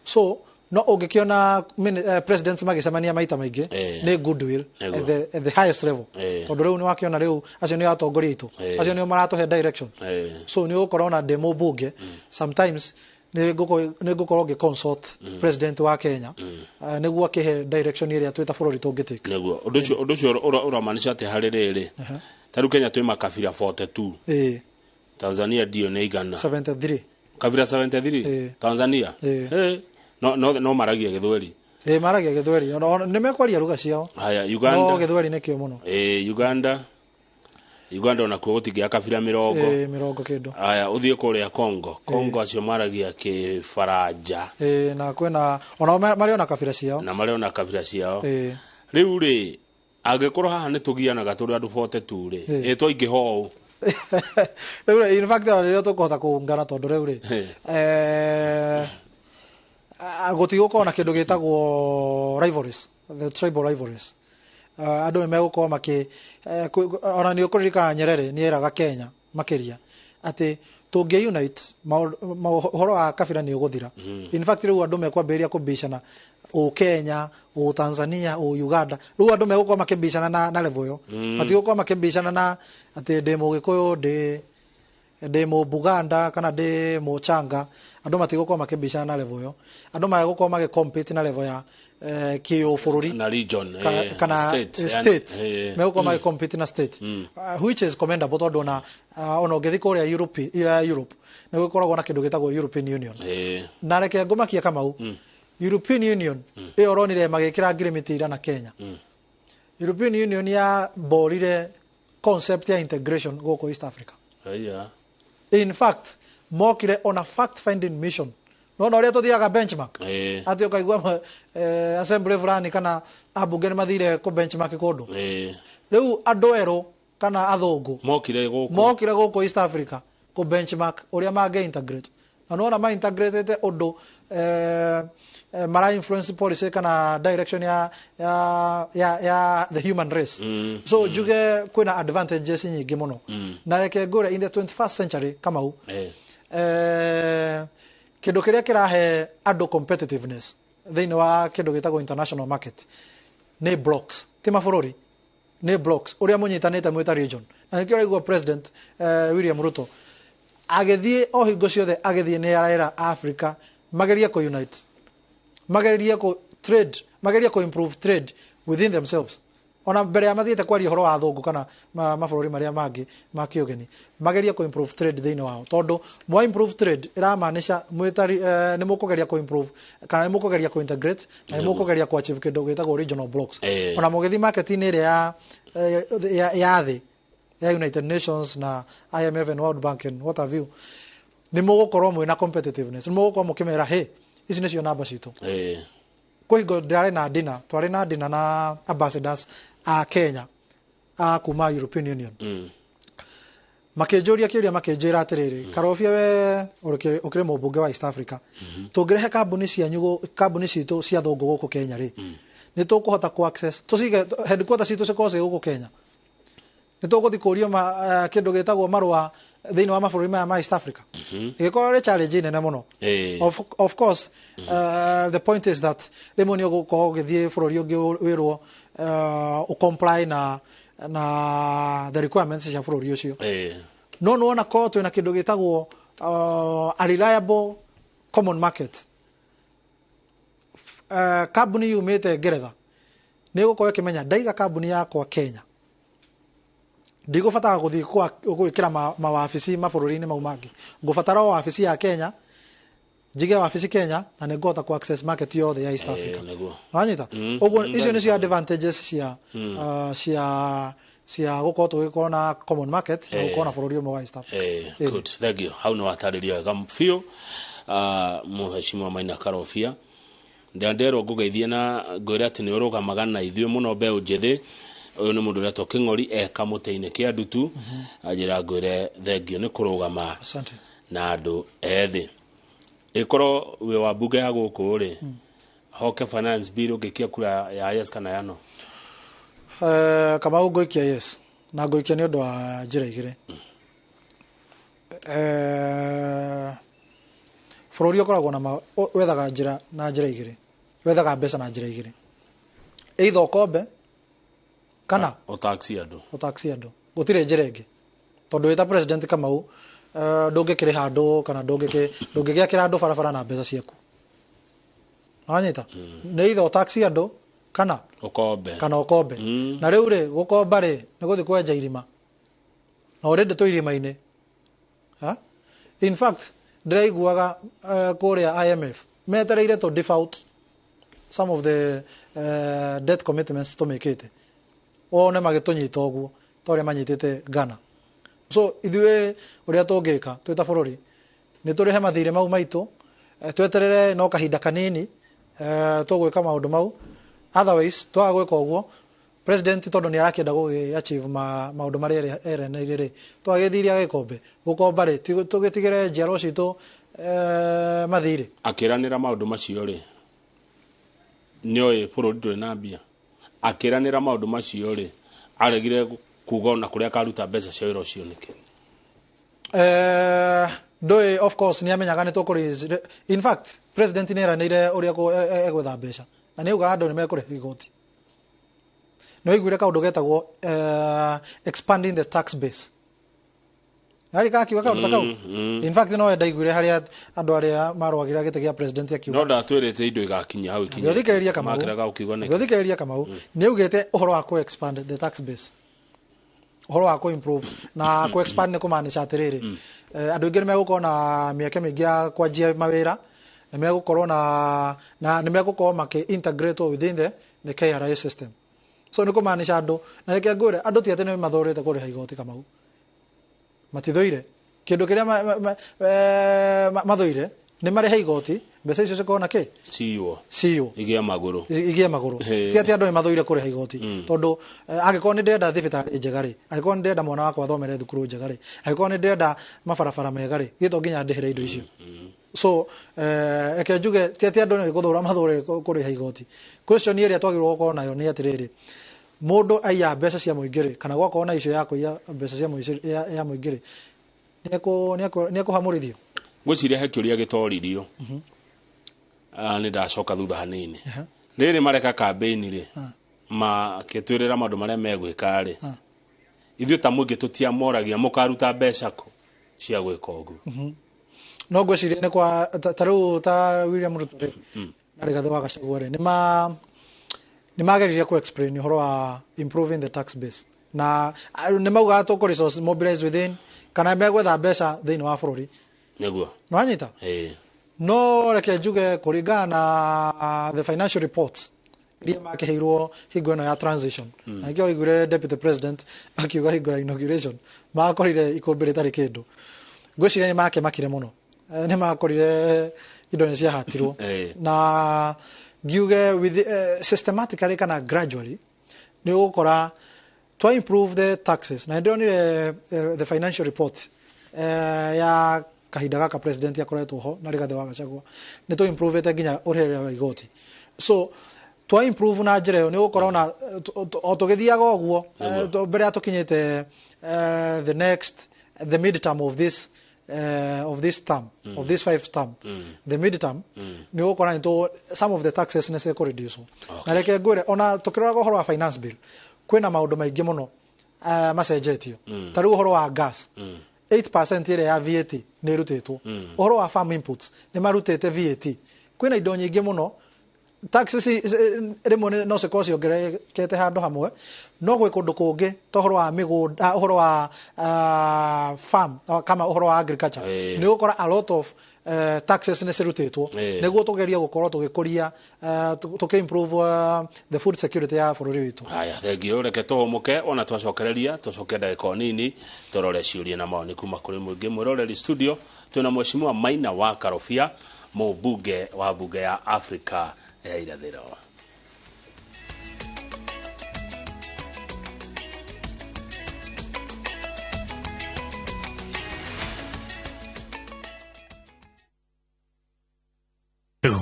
So no ũngĩkĩona presidents magĩcemania maita maingĩ, nĩ goodwill at the highest level, tondũ rĩu nĩ wakĩona rĩu acio nĩo atongoria aitũ, acio nĩo maratũhe direction. So nĩ ũgũkora ona ndĩ mũmbunge, sometimes nĩ ngũkorwo ngĩ consult president wa Kenya nĩguo akĩhe direction ĩrĩa twĩ ta bũrũri tũngĩtĩka. Nĩguo ũndũ ũcio ũramaanisha atĩ harĩ rĩrĩ, ta rĩu Kenya twĩ makabira 42. Tanzania ndio nĩ igana? 73. Kabira 73? Tanzania? No maragia Gĩthweri? Ĩĩ, maragia Gĩthweri. Nĩ mekwaria ruga ciao. Haya, no Uganda? Gĩthweri nĩkĩo mũno. Uganda onakuo gũtingĩa kabira 20. Ĩĩ, mĩrongo kĩndũ. Aya, ũthiĩ kũrĩa Congo. Congo acio maragia Kĩfaranja. Ĩĩ, na kwĩna onao marĩ ona kabira ciao. Na marĩ ona kabira ciao. Rĩu rĩ, angĩkorwo haha nĩ tũgianaga tũrĩ andũ 42 rĩ, ĩ twaingĩha ũũ? Rĩu rĩ, in fact, ona rĩrĩa tũkũhota kũungana, tondũ rĩu rĩ gũtigũkorwo na kĩndũ gĩtagwo rivalries, the tribal rivalries. Andũ nĩ megũkorwo makĩ ona nĩ ũkũririkana Nyerere nĩ eraga Kenya makĩria atĩ tũngĩ unite, ũhoro wa kabira nĩ ũgũthira. In fact, rĩu andũ mekwambĩrĩria kũbicana, ũ Kenya, ũ Tanzania, ũ Uganda. Rĩu andũ megũkorwo makĩbicana na level ĩyo, matigũkorwo makĩbicana na atĩ ndĩ Mũgĩkũyũ, ndĩ Ndĩ Mũbuganda kana ndĩ Mũchanga, andũ matigũkorwo makĩbicana na level ĩyo. Andũ magũkorwo magĩ na level ya kĩũbũrũri na region, kana, kana state, state. Yani, Megũkorwo magĩ na state, which is commendable, tondũ ona ona ũngĩthiĩ kũrĩa Europe, ya Europe nĩ gũkoragwo na kĩndũ gĩtagwo European Union. Na reke ngũmakia, Kamau, European Union ĩyo ũronire magĩkĩra ngirimiti ira na Kenya. European Union ya borire concept ya integration gũkũ East Africa. In fact, mokire on a fact finding mission. Nona ũrĩa tũthiaga benchmark, atĩ ũkaigua assembly fulani kana ambunge nĩ mathire kũ benchmark kũndũ. Rĩu andũ erũ kana athũngũ mokire gũkũ, mokire gũkũ East Africa kũ benchmark ũrĩa mangĩ integrate, na nona ma integratete ũndũ mara influence policy kana direction ya the human race. So njuge kwĩna advantages nyingĩ mũno. Na reke ngũre, in the 21st century, Kamau, kĩndũ kĩrĩa kĩrahe andũ competitiveness thĩinĩ wa kĩndũ gĩtagwo international market nĩ blocks, ti mabũrũri, nĩ blocks, ũrĩa mũnyitanĩte mwĩ ta region. Na nĩkĩo ũraigua President William Ruto agĩthiĩ o hingo ciothe agĩthiĩ nĩ arera Africa magerie kũ unite, magerie kũ trade, magerie kũ improve trade within themselves, ona mbere ya mathiĩte kwaria ũhoro wa athũngũ kana mabũrũri marĩa mangĩ ma kĩũgeni. Magerie kũ improve trade thĩinĩ wao, tondũ mwa improve trade ĩramaanisha mwĩ nĩ mũkũgeria kũ improve kana nĩ mũkũgeria kũ integrate na nĩ mũkũgeria kũ achieve kĩndũ gĩtagwo regional blocks. Ona mũgĩthiĩ market-inĩ ĩrĩa ya thĩ ya United Nations na IMF and World Bank and what have you, nĩ mũgũkorwo mwĩna competitiveness, nĩ mũgũkorwo mũkĩmera, "Hey, ici nĩcio namba citũ." Kwĩ hingo ndĩrarĩ na dinner, twarĩ na dinner na ambassadors a Kenya a kuma European Union. Makĩnjũria kĩũria, makĩnjĩra atĩrĩrĩ, "Karobia, we ũkĩrĩ mũmbunge wa East Africa, tũngĩrehe kambuni cianyu kambuni citũ cia thũngũ gũkũ Kenya rĩ, nĩ tũkũhota ku access, tũcige headquarter citũ cikorwo ciĩ gũkũ Kenya, nĩ tũgũthiĩ kũrio kĩndũ gĩtagwo marũa thĩinĩ wa mabũrũri maya ma East Africa?" Ĩgĩkorwo ĩrĩ challenge nene mũno. Of course, the point is that rĩmwe nĩ ũgũkorwo ũgĩthiĩ bũrũri ũngĩ wĩrwo ũcomply na the requirements cia bũrũri ũcio. No nĩwona korwo twĩna kĩndũ gĩtagwo a reliable common market, kambuni yumĩte Ngeretha nĩ ĩgũkorwo ĩkĩmenya, "Ndaiga kambuni yakwa Kenya, ndigũbatara gũthiĩ gwĩkĩra mawabici mabũrũri-inĩ mau mangĩ. Ngũbatara o wabici ya Kenya, njige wabici Kenya na nĩ ngũhota ku access market yothe ya East Africa." Wanyita? Ũguo icio nĩcio advantages cia gũkorwo tũgĩkorwo na common market na gũkorwo na bũrũri ũmwe wa East Africa. Good, thank you. Hau nĩ watarĩria wega biũ, Mũheshimiwa Maina Karobia. Nderwo ngũgeithie na ngwĩre atĩ nĩ ũrũgamaga na ithuĩ mũno mbeũ njĩthĩ. Ũyũ nĩ mũndũ ũretwo Kĩng'ori eka mũtĩ-inĩ kĩa ndutu. Anjĩra ngwĩre thengio nĩ kũrũgama Asante. na andũ ethĩ. Ĩkorwo wĩ wa mbunge ya gũkũ rĩ, hoke finance bill, ũngĩkia kura ya yes kana ya no? Kamau, ngũikia yes, na ngũikia nĩ ũndũ wa njĩra igĩrĩ. Bũrũri ũkoragwo na wethaga njĩra na njĩra igĩrĩ, wethaga mbeca na njĩra igĩrĩ, either ũkombe kana ũtaxi andũ. Ũtaxi andũ. Gũtirĩ njĩra ĩngĩ, tondũ wĩ ta president, Kamau, ndũngĩkĩrĩha andũ kana ndũngĩgĩakĩra andũ barabara na mbeca ciaku. Wanyita? Nĩ either ũtaxi andũ kana ũkombe. Kana ũkombe. Na rĩu rĩ, gũkomba rĩ, nĩ gũthiĩ kwenja irima na already twĩ irima-inĩ. Ha? In fact, ndĩraiguaga kũrĩa IMF metereire to default some of the debt commitments tũmĩkĩte, one magĩtũnyita ũguo ta ũrĩa manyitĩte Ghana. So ithuĩ ũrĩa tũngĩka twĩ ta bũrũri nĩ tũrĩhe mathirĩ mau maitũ, tweterere no kahinda kanini, tũgwĩka maũndũ mau. Otherwise, twaga gwĩka ũguo, president tondũ nĩ arakĩenda gũgĩ achieve maũndũ marĩa eranĩire rĩ, twagĩthirie agĩkombe. Gũkomba rĩ, tũgĩtigĩre njiarwa citũ mathirĩ. Akĩranĩra maũndũ macio rĩ, nĩoĩ bũrũri ndũrĩ na mbia? Akĩranĩra maũndũ macio rĩ, aregire kuga ona kũrĩa akaruta mbeca cia wĩra ũcio nĩkĩ? Ndũĩ, of course nĩ amenyaga nĩ tũkũrĩ. In fact, president nĩ eranĩire ũrĩa egwetha mbeca, na nĩ augaga andũ nĩ mekũrĩha igoti. Nĩ waiguire kaũndũ getagwo expanding the tax base? Arĩ akiuga kaũndũ ta kau. In fact, no ndaiguire harĩa andũ arĩa marũagĩrĩra gĩtĩ gĩa president akiuga. No ndatwĩrĩte indo igakinya hau ikinye. Ngĩthikĩrĩria Kamau. Makĩrega ũkiuga nĩkĩ? Ngĩthikĩrĩria Kamau, nĩ augĩte ũhoro wa kũ expand the tax base, ũhoro wa kũ improve na kũ expand, nĩ kũmaanisha atĩrĩrĩ, andũ aingĩ nĩ megũkorwo na mĩeke mĩingĩ ya kwanjia mawĩra, nĩ megũkorwo na nĩ megũkorwo makĩ integrate within the KRA system. So nĩ kũmaanisha andũ, na reke ngwĩre, andũ ti atĩ nĩ mathũrĩte kũrĩha igoti, Kamau, matithũire. Kĩndũ kĩrĩa mathũire nĩ marĩhe igoti, mbeca icio cikorwo na kĩ? Ciywo. Ciywo. Igĩe magũrũ. Igĩe magũrũ. Ti atĩ andũ nĩ mathũire kũrĩha igoti, tondũ angĩkorwo nĩ ndĩrenda thibitarĩ njega rĩ, angĩkorwo nĩ ndĩrenda mwana wakwa athomere thukuru njega rĩ, angĩkorwo nĩ ndĩrenda mabarabara mega rĩ, githĩ to nginya ndĩhĩre indo icio? So reke njuge ti atĩ andũ nĩ gũthũra mathũre kũrĩha igoti. Question ĩrĩa twagĩrĩirwo gũkorwo nayo nĩ atĩrĩrĩ, mũndũ aiya mbeca cia mũingĩ rĩ, kana gwakorwo na icio ya kũiya mbeca cia ya mũingĩ rĩ, nĩ ekũhamũrithio? Ngwĩciria he kĩũria gĩtoririo. Nĩ ndacoka thutha hanini. Rĩrĩ mareka campaign rĩ, makĩtwĩrĩra maũndũ marĩa megwĩka rĩ, ithuĩ ta mũingĩ tũtiamoragia mũkaruta mbeca kũ cia gwĩka ũguo. No ngwĩciria nĩ kwa ta rĩu ta William Ruto rĩ na Rigathĩ wa Gachagua rĩ, nĩ mageririe ku explain ũhoro wa improving the tax base, na nĩ maugaga tũkũ resource mobilize within, kana megwetha mbeca thĩinĩ wa bũrũri. Nĩguo. Nĩ wanyita? Ĩĩ. No reke njuge, kũringana na the financial reports iria makĩheirwo hingo ĩno ya transition, na nĩkĩo waiguire deputy president akiuga hingo ya inauguration makorire ikũmbĩ rĩtarĩ kĩndũ, ngwĩciria nĩ makĩmakire mũno. Nĩ makorire indo nĩ ciahatirwo. Na ngiuge with systematically kana gradually nĩ ũgũkora twa improve the taxes, na ndĩronire the financial report ya kahinda gaka president akoretwo ho na Rigathĩ wa Gachagua, nĩ tũ improvete nginya ũrĩhĩrĩra wa igoti. So twa improve na njĩra ĩyo, nĩ ũgũkora ona o tũgĩthiaga ũguo, mbere ya tũkinyĩte the next, the midterm of this term, of this five term, the midterm, nĩ ũgũkora nĩ tũ some of the taxes nĩ cikũ reduce. Na reke ngwĩre, ona tũkĩroraga ũhoro wa finance bill, kwĩna maũndũ maingĩ mũno macenjetio. Ta rĩu ũhoro wa gas, 8% ĩrĩa ya VAT nĩ ĩrutĩtwo. Ũhoro wa farm inputs, nĩ marutĩte VAT. Kwĩna indo nyingĩ mũno, taxes rĩmwe no cikorwo ciongererekete handũ hamwe, no gwĩ kũndũ kũngĩ ta ũhoro wa mĩgũnda, ũhoro wa farm, kama ũhoro wa agriculture, nĩ ũgũkora a lot of taxes nĩ cirutĩtwo nĩguo tũgerie gũkorwo tũgĩkũria, tũkĩ improve the food security ya bũrũri witũ. Haya, thengio. Reke tũhũmũke, ona twacokereria tũcoke ndagĩka o nini tũrore ciũria na mawoni kuma kũrĩ mũingĩ. Mwĩroreri, studio twĩna mheshimiwa Maina wa Karobia, mũmbunge wa bunge ya Afrika ya Irathĩro.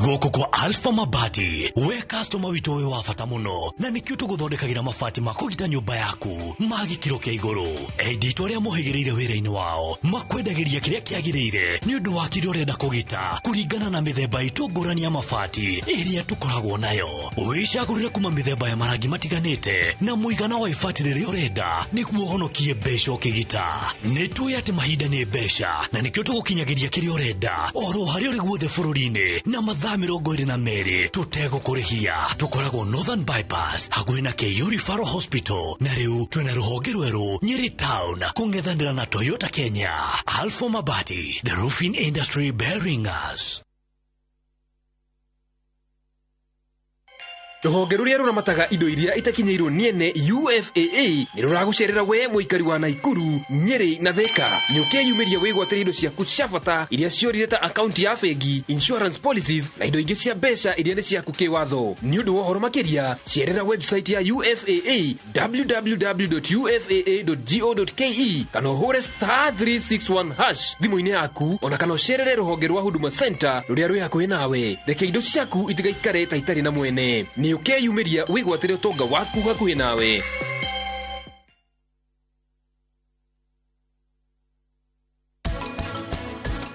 Gũkũ kwa Alpha Mabati, we customer witũ wĩ wa bata mũno, na nĩkĩo tũgũthondekagĩra mabati ma kũgita nyũmba yaku ma gĩkĩro kĩa igũrũ. Endia itũ arĩa mohĩgĩrĩire wĩra-inĩ wao makwendagĩria kĩrĩa kĩagĩrĩire nĩ ũndũ wa kĩrĩa ũrenda kũgita, kũringana na mĩthemba itũ ngũrani ya mabati ĩrĩa tũkoragwo nayo. Wĩcagũrĩre kuma mĩthemba ya marangi matiganĩte na mũigana wa ibati rĩrĩa ũrenda nĩguo ũhonokie mbeca ũkĩgita. Nĩ tũĩ atĩ mahinda nĩ mbeca, na nĩkĩo tũgũkinyagĩria kĩrĩa ũrenda oro harĩa ũrĩ guothe bũrũri-inĩ na mathaa 22 tũtegũkũrĩhia. Tũkoragwo Northern Bypass hakuhĩ na KU Referral Hospital, na rĩu twĩna rũhonge rwerũ Nyeri Town kũng'ethanĩra na Toyota Kenya. Alpha Mabati, the roofing industry bearing us. Rũhonge rũrĩa rũramataga indo iria itakinyĩirwo nĩ ene, UFAA, nĩ rũragũcerera we mũikari wa Naikuru, Nyĩrĩ na Thĩka. Nĩ ũkeyumĩria wĩgwatĩre indo ciaku cia bata iria ciorire, ta akaunti ya bengi, insurance policies na indo ingĩ cia mbeca iria nĩ ciaku kĩwatho. Nĩ ũndũ wa ũhoro makĩria, cerera website ya UFAA, www.ufaa.go.ke, kana ũhũre *361# thimũ-inĩ yaku, ona kana ũcerere rũhonge rwa Huduma Center rũrĩa rwĩ hakuhĩ nawe. Reke indo ciaku itigaikare ta itarĩ na mwene. Nĩ ũkeyumĩria wĩgwatĩre ũtonga waku hakuhĩ nawe.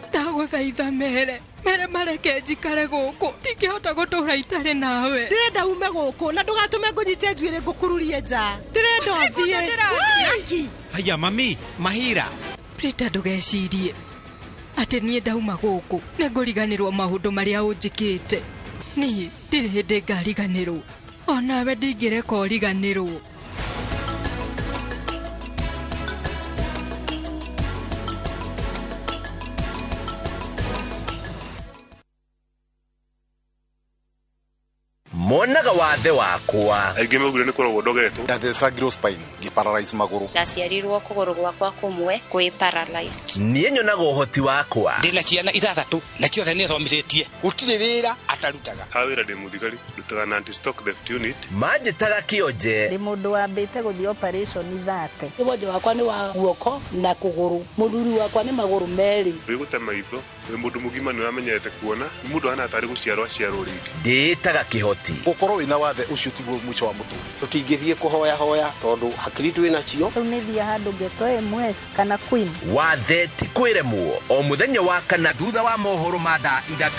Ndagũthaitha, mere mere mareke njikare gũkũ, ndingĩhota gũtũra itarĩ nawe. Ndĩrenda ume gũkũ na ndũgatũme ngũnyite njuĩrĩ ngũkururie nja. Ndĩrenda ũthiĩ. Haya, mami, Mahira. Rita ndũgecirie atĩ niĩ ndauma gũkũ nĩngũriganĩrwo maũndũ marĩa ũnjĩkĩte. Niĩ ndirĩ hĩndĩ ngariganĩrwo, onawe ndingĩreka ũriganĩrwo. Monaga wathe wakwa. Aingĩ maugire nĩ kũrogwo ndogetwo. Ndathecangirwo spine ngĩparalyze magũrũ. Ndaciarirwo kũgũrũ gwakwa kũmwe kwĩ paralyzed. Niĩ nyonaga ũhoti wakwa. Ndĩna ciana ithathatũ na ciothe nĩ thomithĩtie. Gũtirĩ wĩra atarutaga. Ha wĩra ndĩ mũthigari, ndutaga na anti stock theft unit. Manjĩtaga kĩonje. Ndĩ mũndũ wambĩte gũthiĩ operation thate. Wonje wakwa nĩ wa guoko na kũgũrũ. Mũthuri wakwa nĩ magũrũ merĩ. Wĩ maitho, wĩ mũndũ mũgima nĩ ũramenyerete kuona, nĩ mũndũ ahana tarĩ gũciarwo aciarwo rĩngĩ. Ndĩĩtaga kĩhoti. Gũkorwo wĩna wathe ũcio tiguo mũico wa mũtũrĩre. Tũtingĩthiĩ kũhoya hoya tondũ hakiri twĩ nacio. Rĩu nĩ thiĩ handũ ngetwo MS kana Queen. Wathe ti kwĩremwo o mũthenya wa kana thutha wa mohoro ma thaa 3.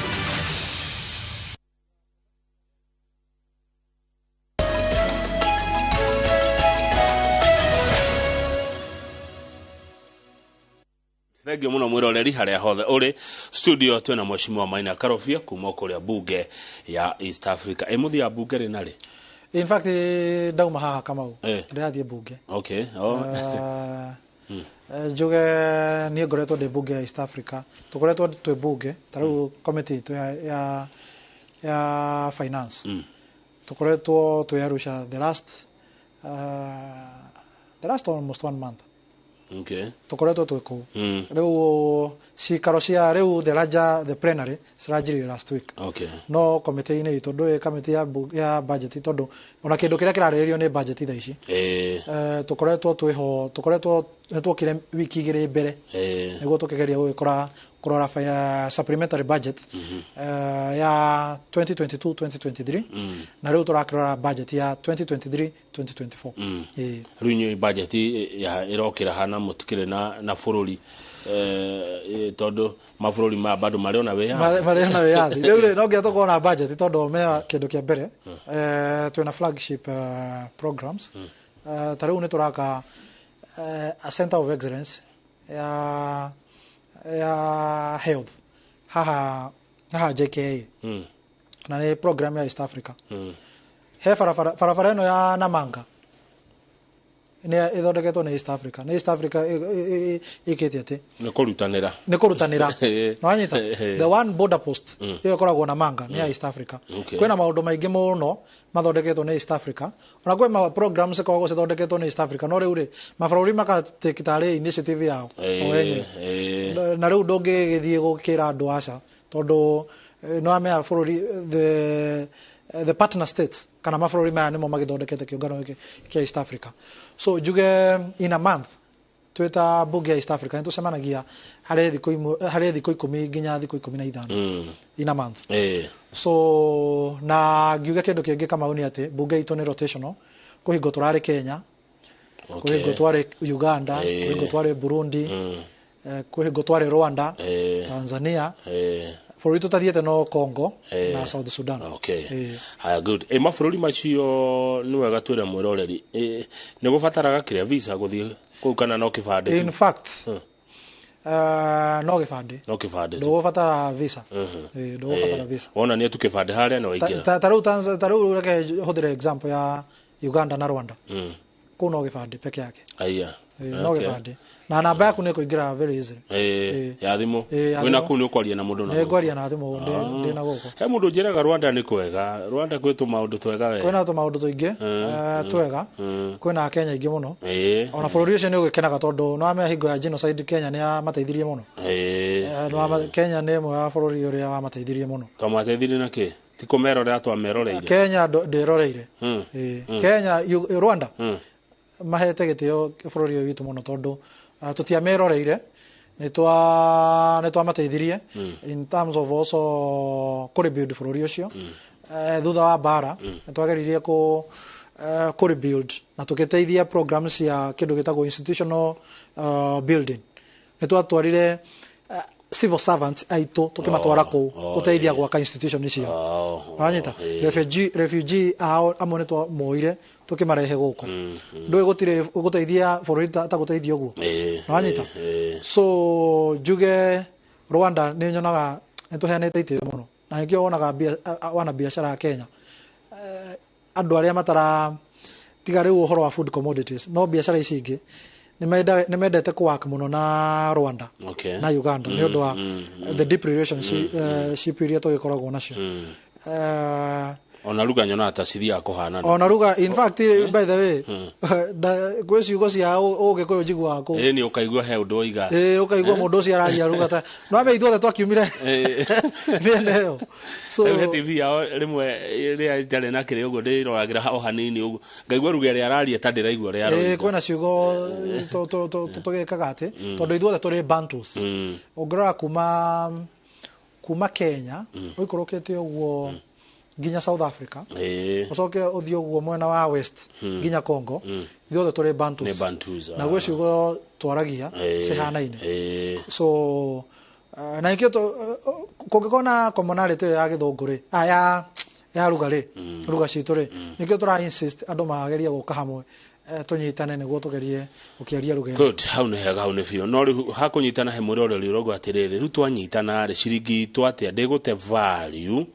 Thengiũ mũno mwĩroreri harĩa hothe ũrĩ. Studio twĩna mheshimiwa Maina Karobia kuma kũrĩa bunge ya East Africa. Ĩ mũthia ya bunge rĩ narĩ? In fact ndauma haha Kamau ndĩrathiĩ bunge. Okay. Oh. Njuge niĩ ngoretwo ndĩ bunge ya East Africa. Tũkoretwo twĩ bunge ta rĩu committee itũ ya finance. Tũkoretwo twĩ Arusha the last almost 1 month. Okay. Tũkoretwo twĩ kũu. Rĩu cikaro cia rĩu the larger the plenary ciranjirie last week. Okay. No komĩtĩ-inĩ itũ ndũĩ kamĩtĩ ya budget tondũ ona kĩndũ kĩrĩa kĩrarĩrĩrio nĩ budget thaa ici. Tũkoretwo twĩho, tũkoretwo nĩtwokire wiki 2 mbere nĩguo tũkĩgeria gũgĩkora kũrora supplementary budget ya 2022 2023 na rĩu tũrakĩrora budget ya 2023 2024. Rĩu inyuĩ budget ya ĩrokĩra hana mũtikĩrĩ na bũrũri tondũ mabũrũri maya bado marĩ ona wĩyathi. Marĩ ona wĩyathi. Rĩu rĩ no nginya tũkorwo na budget tondũ mea kĩndũ kĩa mbere twĩna flagship programs. Ta rĩu nĩ tũraka a center of excellence ya health haha JKA. Na nĩ program ya East Africa. He barabara ĩno ya Namanga nĩ ĩthondeketwo nĩ East Africa. Nĩ East Africa ĩkĩte atĩ nĩ kũrutanĩra. Nĩ kũrutanĩra. No wanyita the one border post ĩyo ĩkoragwo Namanga nĩ ya East Africa. Kwĩna maũndũ maingĩ mũno mathondeketwo nĩ East Africa. Ona kwĩ ma programs ikoragwo cithondeketwo nĩ East Africa no rĩu rĩ mabũrũri magatake tarĩ initiative yao o enyewe. Na rĩu ndũngĩgĩthiĩ gũkĩra andũ aca tondũ no amea bũrũri the partner states kana mabũrũri maya nĩmo magĩthondekete kĩũngano gĩkĩ kĩa East Africa. So njuge in a month twĩta bunge ya East Africa nĩ tũcemanagia harĩ thikũ 10 nginya thikũ 15 in a month. So na ngiuge kĩndũ kĩngĩ Kamau nĩ atĩ bunge itũ nĩ rotational. Kwĩ hingo tũrarĩ Kenya, kwĩ hingo twarĩ Uganda, kwĩ hingo twarĩ Burundi, kwĩ hingo twarĩ Rwanda, Tanzania. Bũrũri tũtathiĩte no Congo na South Sudan. Okay. Haya, good. Mabũrũri macio nĩ wega twĩre mwĩroreri nĩ gũbataraga kĩrĩa visa gũthiĩ kũu kana no kĩbandĩ? In fact no gĩbandĩ. No kĩbandĩ. Ndũgũbatara visa. Ndũgũbatara visa. Wona nĩ tu kĩbandĩ harĩa no waingĩra. Ta rĩu reke hũthĩre example ya Uganda na Rwanda. Kũu no gĩbandĩ peke yake. Aya. No gĩbandĩ. Na namba yaku nĩ kũingĩra very easily. Ya thimũ. Wĩna kũu nĩ ũkwaria na mũndũ na gũkũ. Nĩ ngwaria na thimũ ndĩ na gũkũ. He mũndũ njĩraga Rwanda nĩ kwega. Rwanda gwĩ tũmaũndũ twega we. Kwĩna tũmaũndũ tũingĩ twega. Kwĩna Kenya aingĩ mũno. Ona bũrũri ũcio nĩ ũgĩkenaga tondũ no amenya hingo ya genocide Kenya nĩ yamateithirie mũno. Kenya nĩ ĩmwe ya bũrũri ũrĩa wamateithirie mũno. Twamateithirie na kĩ? Ti kũmerorera twameroreire. Kenya ndĩroreire. Kenya Rwanda mahete gĩtĩo bũrũri ũyũ witũ mũno tondũ tũtiameroreire nĩ twamateithirie in terms of also kũ-rebuild bũrũri ũcio. Thutha wa mbara nĩ twageririe kũ-rebuild na tũgĩteithia programs cia kĩndũ gĩtagwo institutional building. Nĩ twatwarire Civil servants aitũ tũkĩmatwara kũu gũteithia gwaka institution icio. Wanyita? Refugee ao amwe nĩ twamoire tũkĩmarehe gũkũ. Ndũĩ gũtirĩ gũteithia bũrũri ta gũteithia ũguo. Wanyita? So njuge Rwanda nĩ nyonaga nĩ tũheanĩte itĩo mũno, na nĩkĩo wonaga wana biacara ya Kenya, andũ arĩa matara tiga rĩu ũhoro wa food commodities, no biacara ici ingĩ nĩ mendete kũ-work mũno na Rwanda na Uganda nĩ ũndũ wa the deep relationship ship iria tũgĩkoragwo nacio. Ona ruga nyonaga ta cithiaga kũhanana. Ona ruga, in fact, by the way, gwĩ ciugo cia Ũgĩkũyũ njiguaga kũu. Ĩ, nĩ ũkaigua he ũndũ oiga. Ĩ, ũkaigua mũndũ ũcio araria ruga ta no ame ithuothe twakiumire mĩena ĩyo, so Rĩu he TV yao rĩmwe rĩrĩa njarĩ na kĩrĩa ũguo ndĩroragĩra o hanini ũguo, ngaigua ruga ĩrĩa araria ta ndĩraigua ũrĩa aroiga. Kwĩna ciugo tũgĩkaga atĩ tondũ ithuothe tũrĩ Bantus. Ũngĩrora kuma Kenya ũikũrũkĩte ũguo nginya South Africa, ũcoke ũthiĩ ũguo mwena wa west nginya Congo, ithuothe tũrĩ Bantus. Nĩ Bantus. Na gwĩ ciugo twaragia cihanaine. So na nikĩo kũngĩkorwo na commonality ĩyo ya gĩthũngũ rĩ, ya ruga rĩ, ruga citũ rĩ, nĩkĩo tũra insist andũ magerie gũka hamwe, tũnyitane nĩguo tũgerie gũkĩaria ruga ĩno. Good, hau nĩ hega, hau nĩ biũ. No rĩu hakũnyitana he mwĩroreri ũrauga atĩrĩrĩ, rĩu twanyitana rĩ, ciringi itũ atĩa ndĩgũte value?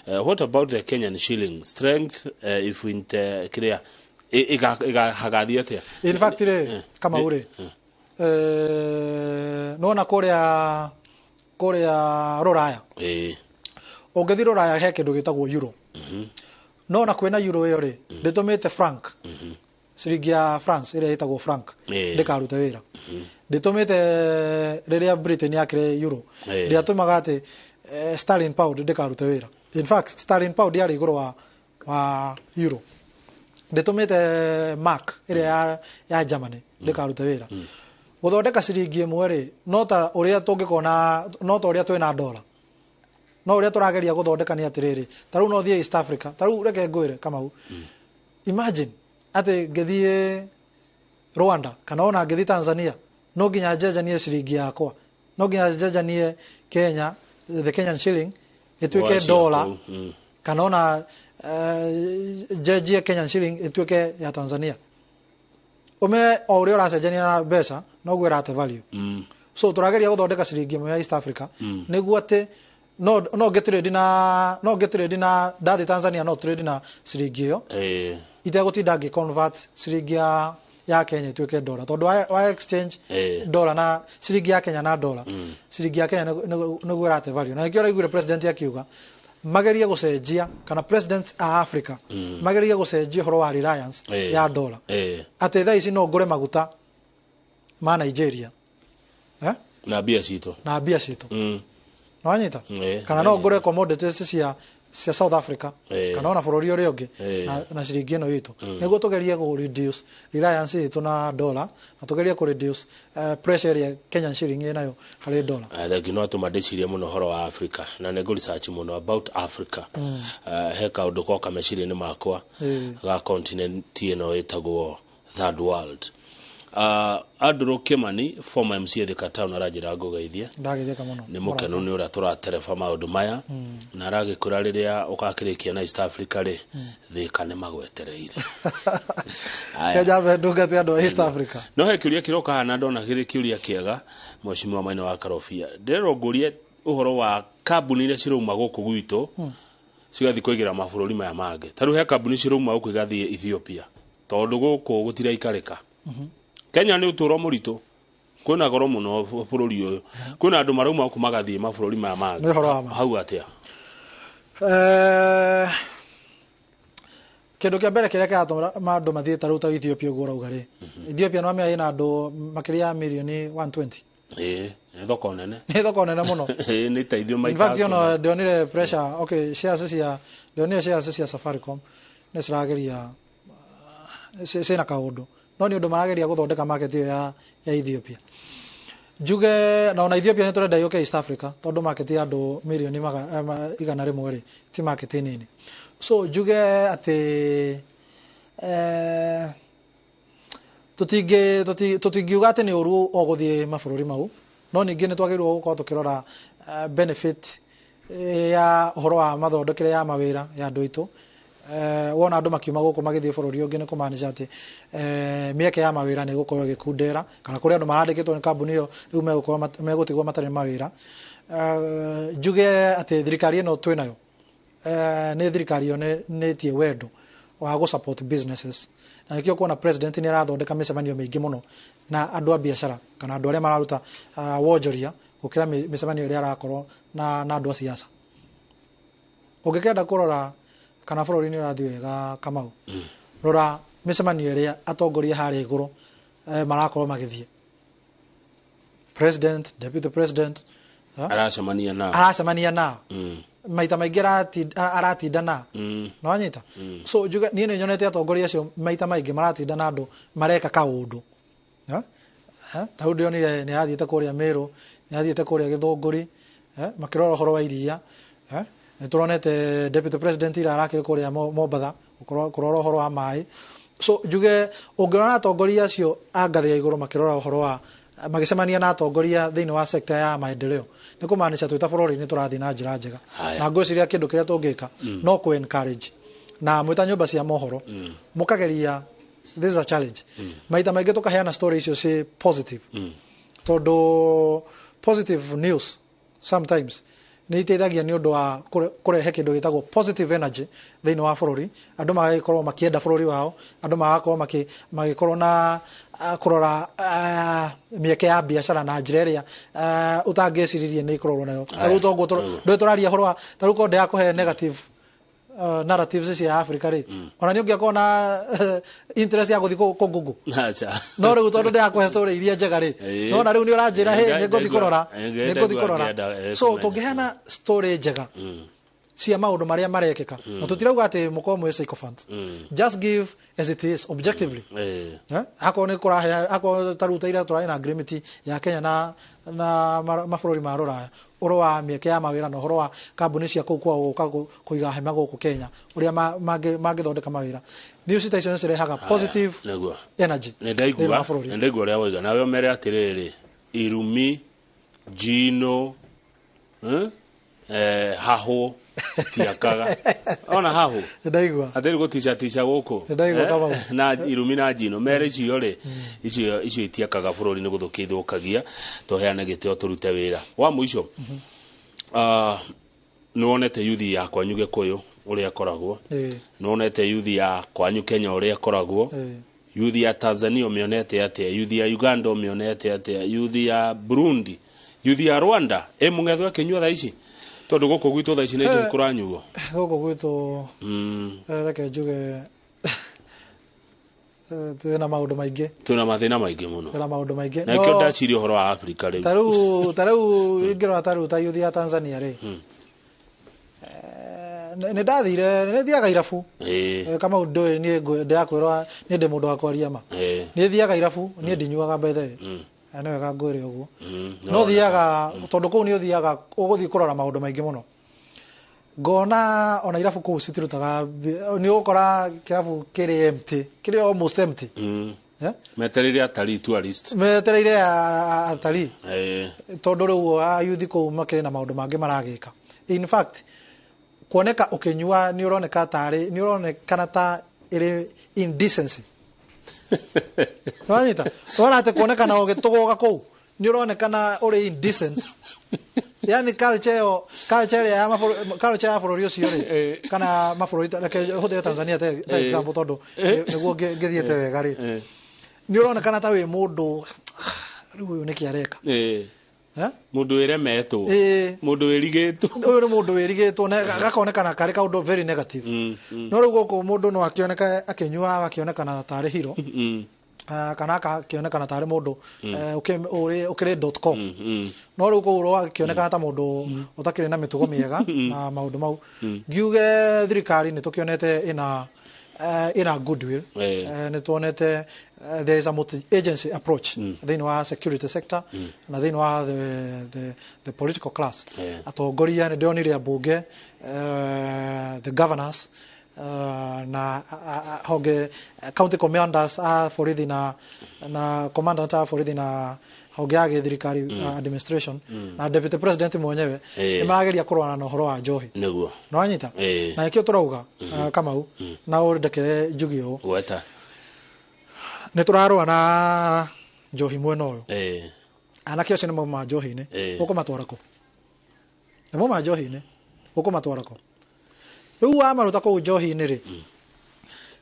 What about the Kenyan shilling strength, if we kĩrĩa ĩgagathiĩ atĩa? In fact rĩ, Kamau rĩ, nĩwona kũrĩa Rũraya, ũngĩthiĩ Rũraya he kĩndũ gĩtagwo euro. No na kwĩna euro ĩyo rĩ, ndĩtũmĩte franc, ciringi ya France ĩrĩa ĩtagwo franc, ndĩkarute wĩra. Ndĩtũmĩte rĩrĩa Britain yakire euro, ndĩatũmaga atĩ sterling pound ndĩkarute wĩra. In fact, sterling pound yarĩ igũrũ wa euro. Ndĩtũmĩte mark ĩrĩa ya Germany ndĩkarute wĩra. Gũthondeka ciringi ĩmwe rĩ, no ta ũrĩa tũngĩkorwo na, no ta ũrĩa twĩna dollar, no ũrĩa tũrageria gũthondeka nĩ atĩrĩrĩ, ta rĩu no thiĩ East Africa, ta rĩu reke ngwĩre, Kamau, imagine atĩ ngĩthiĩ Rwanda kana ona ngĩthiĩ Tanzania, no nginya njenjanie ciringi yakwa, no nginya njenjanie Kenya, the Kenyan shilling ĩtuĩke Wacia dollar, kũu. Kana ona njenjie Kenyan shilling ĩtuĩke ya Tanzania. Ũme o ũrĩa ũracenjania na mbeca noguo ĩrate value. So tũrageria gũthondeka ciringi ĩmwe ya East Africa nĩguo atĩ no ngĩ na no ngĩ na ndathiĩ Tanzania no trade na ciringi ĩyo itegũtinda ngĩ convert ciringi ya Kenya ĩtuĩke dollar, tondũ wa exchange dollar na ciringi ya Kenya na dollar, ciringi ya Kenya nĩguo ĩrate value. Na nĩkĩo ũraiguire president akiuga magerie gũcenjia, kana presidents a Africa magerie gũcenjia ũhoro wa reliance ya dollar, atĩ thaa ici no ngũre maguta ma Nigeria, eh? Na mbia citũ. Na mbia citũ. Nĩwanyita? Kana no ngũre commodities cia South Africa kana ona bũrũri ũrĩa ũngĩ na ciringi ĩno itũ, nĩguo tũgerie kũ reduce reliance itũ na dollar na tũgerie kũ reduce pressure ĩrĩa Kenyan shilling ĩnayo harĩ dollar. Thengi no atũma ndĩcirie mũno ũhoro wa Africa na nĩ ngũ research mũno about Africa. He kaũndũ goka meciria-inĩ makwa ga continent ĩno ĩtagwo third world. Andrew Kimani, former MCA Thika Town, aranjĩra ngũgeithie. Ndagĩthĩka mũno. Nĩ mũkenu nĩ ũrĩa tũratereba maũndũ maya, na aragĩkwĩra rĩrĩa ũgakĩrĩkia na East Africa rĩ, Thika nĩ magwetereire. Aya. Kenya ndungate andũ a East Africa. No he kĩũria kĩroka haha na ndona kĩrĩ kĩũria kĩega. Mheshimiwa Maina wa Karobia, ndĩrerwo ngũrie ũhoro wa kambuni iria cirauma gũkũ gwitũ cigathiĩ kũigĩra mabũrũri maya mangĩ. Ta rĩu he kambuni cirauma gũkũ igathiĩ Ethiopia tondũ gũkũ gũtiraikarĩka. Kenya nĩ ũtũũro mũritũ, kwĩna goro mũno bũrũri ũyũ, kwĩna andũ marauma gũkũ magathiĩ mabũrũri maya mangĩ. Nĩ ũhoro wa ma. Hau atĩa? Kĩndũ kĩa mbere kĩrĩa kĩratũma andũ mathiĩ ta rĩu ta Ethiopia ũguo ũrauga rĩ, Ethiopia no amenya ĩna andũ makĩria ya mirioni 120. Ĩĩ, nĩ thoko nene. Nĩ thoko nene mũno. Ĩĩ, nĩ teithio In maita. fact, ona ndionire pressure, okay, shares cia, ndionire shares cia Safaricom nĩ cirageria ciĩna kaũndũ, no nĩ ũndũ marageria gũthondeka market ĩyo ya Ethiopia. Njuge na ona Ethiopia nĩ tũrenda yũke East Africa tondũ market ya andũ mirioni 100 rĩ ti market nini. So njuge atĩ tũtingiuga atĩ nĩ ũru o gũthiĩ mabũrũri mau, No ningĩ nĩ twagĩrĩirwo gũkorwo tũkĩrora benefit ya ũhoro wa mathondekere ya mawĩra ya andũ aitũ. Wona andũ makiuma gũkũ magĩthiĩ bũrũri ũngĩ, nĩ kũmaanisha atĩ mĩeke ya mawĩra nĩ ĩgũkorwo ĩgĩkundera, kana kũrĩ andũ marandĩkĩtwo nĩ kambuni ĩyo rĩu megũkorwo megũtigwo matarĩ mawĩra. Njuge atĩ thirikari ĩno twĩ nayo nĩ thirikari yonanĩtie wendo wa gũ support businesses, na nĩkĩo kuona president nĩ arathondeka mĩcemanio mĩingĩ mũno na andũ a biacara kana andũ arĩa mararuta wonjoria gũkĩra mĩcemanio ĩrĩa arakorwo na andũ a siasa. Ũngĩkenda kũrora kana bũrũri nĩ ũrathiĩ wega, Kamau, rora mĩcemanio ĩrĩa atongoria harĩa igũrũ marakorwo magĩthiĩ, president, deputy president, aracemania na aracemania nao maita maingĩ, aratinda na nĩwanyita. So njuge niĩ nĩ nyonete atongoria acio maita maingĩ maratinda na andũ mareka kaũndũ. Ta rĩu ndĩronire nĩ athiĩte kũrĩa Meru, nĩ athiĩte kũrĩa Gĩthũngũri, makĩrora ũhoro wa iria. Nĩ tũronete deputy president ira arakĩrĩ kũrĩa Mombatha kũrora ũhoro wa maĩ. So njuge ũngĩrora atongoria acio a ngathĩ ya igũrũ makĩrora ũhoro wa magĩcemania na atongoria thĩinĩ wa sector ya maendeleo, nĩ kũmaanisha twĩ ta bũrũri nĩ tũrathiĩ na njĩra njega. Na ngwĩciria kĩndũ kĩrĩa tũngĩka no kũ encourage na mwĩta nyũmba cia mohoro mũkageria, this is a challenge, maita maingĩ tũkaheana story icio ci positive, tondũ positive news sometimes nĩ iteithagia nĩ ũndũ wa kũrehe kĩndũ gĩtagwo positive energy thĩinĩ wa bũrũri. Andũ magagĩkorwo makĩenda bũrũri wao, andũ magakorwo magĩkorwo na kũrora mĩeke ya biacara na njĩra ĩrĩa ũtangĩciririe nĩ ĩkoragwo nayo. Ta rĩu toguo ndũĩ tũraria ũhoro wa ta rĩu korwo ndĩrakũhe negative narratives cia Africa rĩ, ona nĩ ũngĩakorwo na interest ya gũthiĩ kũ Google. Acha. No rĩu tondũ ndĩrakũhe story iria njega rĩ, no na rĩu nĩ ũranjĩra, "Hey, nĩ ngũthiĩ kũrora, nĩ ngũthiĩ kũrora." Ngĩenda So kũmenya. tũngĩheana story njega cia maũndũ marĩa marekĩka, na tũtirauga atĩ mũkorwo mwĩ sycophants, just give as it is objectively. Akorwo nĩ kũrahe, akorwo ta rĩu ta ira tũrarĩ na agreement ya Kenya na mabũrũri ma rũraya, ũhoro wa mĩeke ya mawĩra na ũhoro wa kambuni cia kũu kwao gũka kũiga hema gũkũ Kenya, ũrĩa mangĩthondeka mawĩra. News ta icio nĩ cirehaga positive energy nĩ thĩinĩ ndaigua wa bũrũri. Nĩ ndaigua ũrĩa waiga. Nawe ũmere atĩrĩrĩ, irumi njino, hahũ tiakaga ona hahũ. Nĩ ndaigua. Atĩrĩ gũticatica gũkũ. Nĩ ndaigua, Kamau. Na irumi na njino mere icio rĩ, icio itiakaga bũrũri, nĩ gũthũkia ithũkagia. Tũheane gĩtĩo, tũrute wĩra wa mũico. Nĩ wonete yuthi ya kwanyu Gĩkũyũ ũrĩa ĩkoragwo, nĩ wonete yuthi ya kwanyu Kenya ũrĩa ĩkoragwo, yuthi ya Tanzania ũmĩonete atĩa, yuthi ya Uganda ũmĩonete atĩa, yuthi ya Burundi, yuthi ya Rwanda ĩ mũng'etho akĩnyua thaa ici? Tondũ gũkũ gwitũ thaa ici nĩ njohi kũranyuo. Gũkũ gwitũ, reke njuge twĩna maũndũ maingĩ. Twĩna mathĩna maingĩ mũno. Twĩna maũndũ maingĩ. Na nĩkĩo ndaciria ũhoro wa Afrika rĩu. Ta rĩu ingĩrora ta rĩu ta yuthi ya Tanzania rĩ, nĩ ndathire, nĩ thiaga irabu. Kamau, ndũĩ niĩ ndĩrakwĩra niĩ ndĩ mũndũ wa kwaria ma. Niĩ thiaga irabu, niĩ ndinyuaga by the way. Nĩ wega ngwĩre ũguo. No thiaga tondũ kũu nĩ ũthiaga ũgũthiĩ kũrora maũndũ maingĩ mũno. Ngona ona irabu kũu citirutaga nĩ ũgũkora kĩrabu kĩrĩ empty, kĩrĩ almost empty. Metereire atarii, tourist. Metereire atarii, tondũ rĩu ayuthi kũu makĩrĩ na maũndũ mangĩ maragĩka. In fact, kuoneka ũkĩnyua nĩ ũroneka tarĩ, nĩ ũronekana ta ĩrĩ indecency. Nĩwanyita? Wona atĩ kuonekana ũgĩtũgũga kũu nĩ ũronekana ũrĩ indecent. Yani culture ĩyo, culture ĩrĩa ya culture ya bũrũri ũcio rĩ, kana mabũrũri, reke hũthĩre Tanzania ta example tondũ nĩguo ngĩthiĩte wega rĩ, nĩ ũronekana ta wĩ mũndũ rĩu ũyũ nĩkĩ areka. Eh? Mũndũ wĩremetwo. Mũndũ wĩrigĩtwo. Ũyũ nĩ mũndũ wĩrigĩtwo na gakonekana karĩ kaũndũ very negative. No rĩu gũkũ mũndũ no akĩoneka akĩnyua agakĩonekana tarĩ hero, kana agakĩonekana tarĩ mũndũ ũkĩrĩ .com. No rĩu kũu ũgakĩonekana ta mũndũ ũtakĩrĩ na mĩtugo mĩega na maũndũ mau. Ngiuge thirikari nĩ tũkĩonete ĩna goodwill. Nĩ tuonete there is a multi agency approach thĩinĩ wa security sector na thĩinĩ wa the political class. Atongoria, nĩ ndĩronire ambunge, the governors, Na honge county commanders a borithi na commandant a borithi na honge ya gĩthirikari, administration na deputy president mwenyewe nĩ marageria kũrũana na ũhoro wa njohi. Nĩguo. Nĩ wanyita? Na nĩkĩo tũrauga, Kamau, na ũndekere njuge ũũ. Gweta. Nĩ tũrarũa na njohi mwena ũyũ. Anake acio nĩ mauma njohi-inĩ, ũkũmatwara kũ? Nĩ mauma njohi-inĩ, ũkũmatwara kũ? Rĩu wamaruta kũu njohi-inĩ rĩ,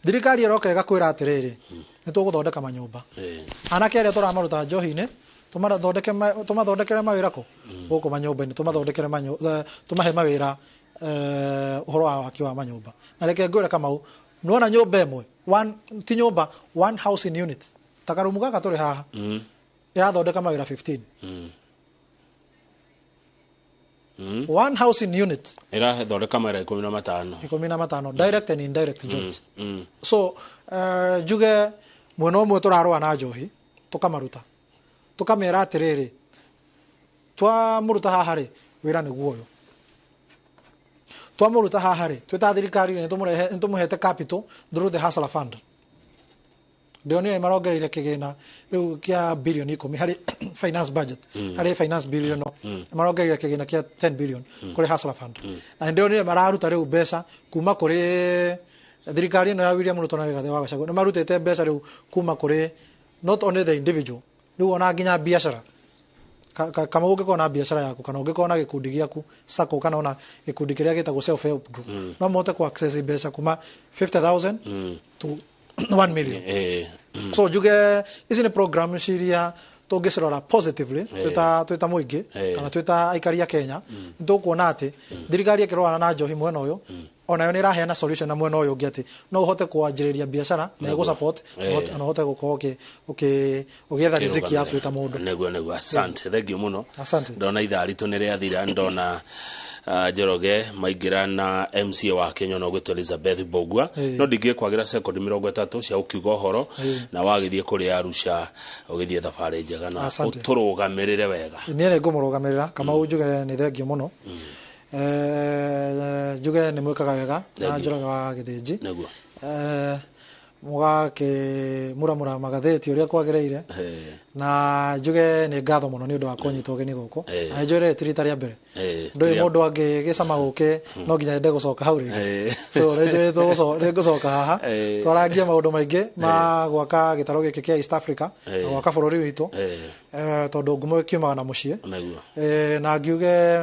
thirikari ĩroka ĩgakwĩra atĩrĩrĩ, nĩ tũgũthondeka manyũmba. Anake arĩa tũramaruta njohi-inĩ, tũmathondekere mawĩra kũ? Gũkũ manyũmba-inĩ, tũmathondekere tũmahe mawĩra, ũhoro wa waki wa manyũmba. Na reke ngwĩre Kamau, nĩwona nyũmba ĩmwe, one, ti nyũmba, one house in unit, ta karumu gaka tũrĩ haha, ĩrathondeka mawĩra 15. One house in unit ĩrathondeka mawĩra 15. 15, direct and indirect jobs. So njuge mwena ũmwe tũrarũa na njohi, tũkamaruta, tũkamera atĩrĩrĩ, twamũruta haha rĩ, wĩra nĩguo ũyũ. Twamũruta haha rĩ, twĩ ta thirikari rĩ, nĩtũmũhete capital through the Hustler Fund. Ndĩronire marongereire kĩgĩna rĩu kĩa bilioni 10 harĩ finance budget, harĩ finance billion no marongereire kĩgĩna kĩa 10 billion kũrĩ Hustler Fund. Na ndĩronire mararuta rĩu mbeca kuma kũrĩ thirikari ĩno ya William Ruto na Rigathĩ wa Gachagua. Nĩ marutĩte mbeca rĩu kuma kũrĩ not only the individual, rĩu ona nginya biacara. Kama ũngĩkorwo na biacara yaku kana ũngĩkorwo na gĩkundi gĩaku sacco kana ona gĩkundi kĩrĩa gĩtagwo self help group, no mũhote ku access mbeca kuma 50,000 to 1 million. So njuge ici nĩ program ciria tũngĩcirora positively twĩta mũingĩ kana twĩta aikari a Kenya, nĩ tũkuona atĩ thirikari ĩkĩrorana na njohi mwena ũyũ, onayo nĩ ĩraheana solution na mwena ũyũ ũngĩ atĩ no ũhote kwanjĩrĩria biacara na ĩgũ support na ũhote gũkorwo ũgĩetha riziki yaku wĩ ta mũndũ. Nĩguo, asante, thank you mũno. Asante. Ndona ithaa ritũ nĩ rĩathira, ndona Njoroge maingĩra na MCA wa Kenya no gwĩtwo Elizabeth Mbugua. No ndingĩkwagĩra sekondi 30 cia gũkiuga ũhoro na wagĩthiĩ kũrĩa Arusha, ũgĩthiĩ thabarĩ njega na Asante. ũtũrũgamĩrĩre wega. Niĩ nĩ ngũmũrũgamĩrĩra. Kamau, njuge nĩ thengio mũno. Njuge nĩ mwĩkaga wega na Thank you. Njoroge wa Gĩthĩnji. Nĩguo. Mũgakĩmuramura magathĩti ũrĩa kwagĩrĩire. Na njuge nĩ ngatho mũno nĩ ũndũ wa kũnyita ũgeni gũkũ. Na nĩnjũĩ ti rita rĩa mbere. Ndũĩ mũndũ angĩgĩcama gũkĩ no nginya ende gũcoka hau rĩngĩ. So nĩnjũĩ nĩngũcoka haha twarangie maũndũ maingĩ ma gwaka gĩtarũ gĩkĩ kĩa East Africa na gwaka bũrũri witũ, tondũ ngumo ĩkiumaga na mũciĩ. Na ngiuge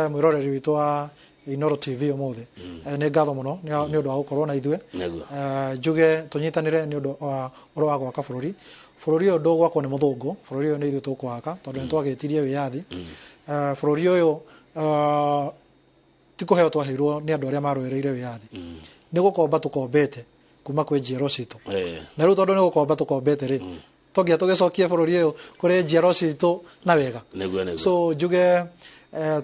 mwĩroreri witũ wa Inooro TV ũmũthĩ, nĩ ngatho mũno nĩ ũndũ wa gũkorwo na ithuĩ. Njuge tũnyitanĩre nĩ ũndũ wa ũhoro wa gwaka bũrũri. Bũrũri ũyũ ndũgwakwo nĩ mũthũngũ, bũrũri ũyũ nĩ ithuĩ tũkwaka tondũ nĩ twagĩtirie wĩyathi. Bũrũri ũyũ ti kũheo twaheirwo nĩ andũ arĩa marũĩrĩire wĩyathi, nĩ gũkomba tũkombete kuma kwĩ njiaro citũ. Na rĩu tondũ nĩ gũkomba tũkombete rĩ, to nginya tũgĩcokie bũrũri ũyũ kũrĩ njiaro citũ na wega. Nĩguo nĩguo. So njuge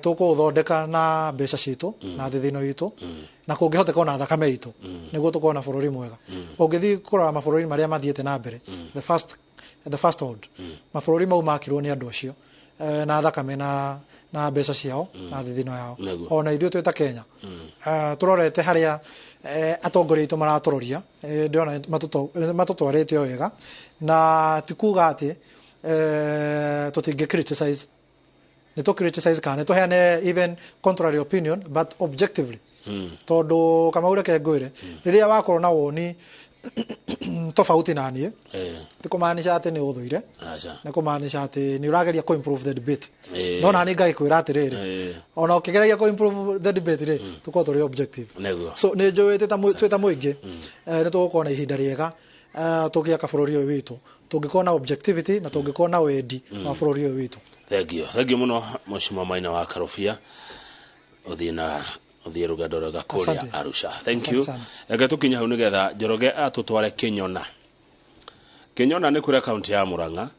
tũkũũthondeka na mbeca citũ na thithino itũ na kũngĩhoteka ona thakame itũ nĩguo tũkorwo na bũrũri mwega. Ũngĩthiĩ kũrora mabũrũri marĩa mathiĩte na mbere, the first world, mabũrũri mau makirwo nĩ andũ acio na thakame na mbeca ciao na thithino yao. Ona ithuĩ twĩ ta Kenya, tũrorete harĩa atongoria aitũ maratũroria, ndĩrona matũtwarĩte o wega, na ti kuga atĩ tũtingĩ criticize. Nĩ tũ criticize kana nĩ tũheane even contrary opinion, but objectively, tondũ Kamau, reke ngwĩre, rĩrĩa wakorwo na woni tofauti na niĩ, ti kũmaanisha atĩ nĩ ũthũire. Aca. Nĩ kũmaanisha atĩ nĩ ũrageria kũ improve the debate. No nani ngagĩkwĩra atĩrĩrĩ, ona ũkĩgeragia kũ improve the debate rĩ, tũkorwo tũrĩ objective. So nĩ njũĩ twĩ ta mũingĩ, nĩ tũgũkorwo na ihinda rĩega tũgĩaka bũrũri ũyũ witũ, tũngĩkorwo na objectivity na tũngĩkorwo na wendi wa bũrũri ũyũ witũ. Thank you, thank you mũno, Mheshimiwa Maina wa Karobia. Ũthiĩ na ũthiĩ rũgendo rwega kũrĩa Asante. Arusha. Thank Asante you. sana. Reke tũkinye hau nĩgetha Njoroge atũtware Kĩnyona. Kĩnyona nĩ kũrĩa kaunti ya Murang'a.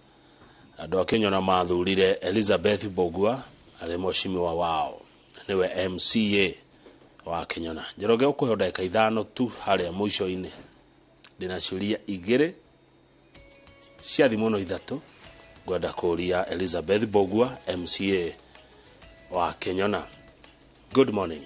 Andũ a Kĩnyona mathurire Elizabeth Mbugua arĩ mheshimiwa wao, nĩwe MCA wa Kĩnyona. Njoroge, ũkũheo ndagĩka 5 tu harĩa mũico-inĩ. Ndĩna ciũria igĩrĩ cia thimũ no ithatũ ngwenda kũria Elizabeth Mbugua, MCA wa Kĩnyona. Good morning.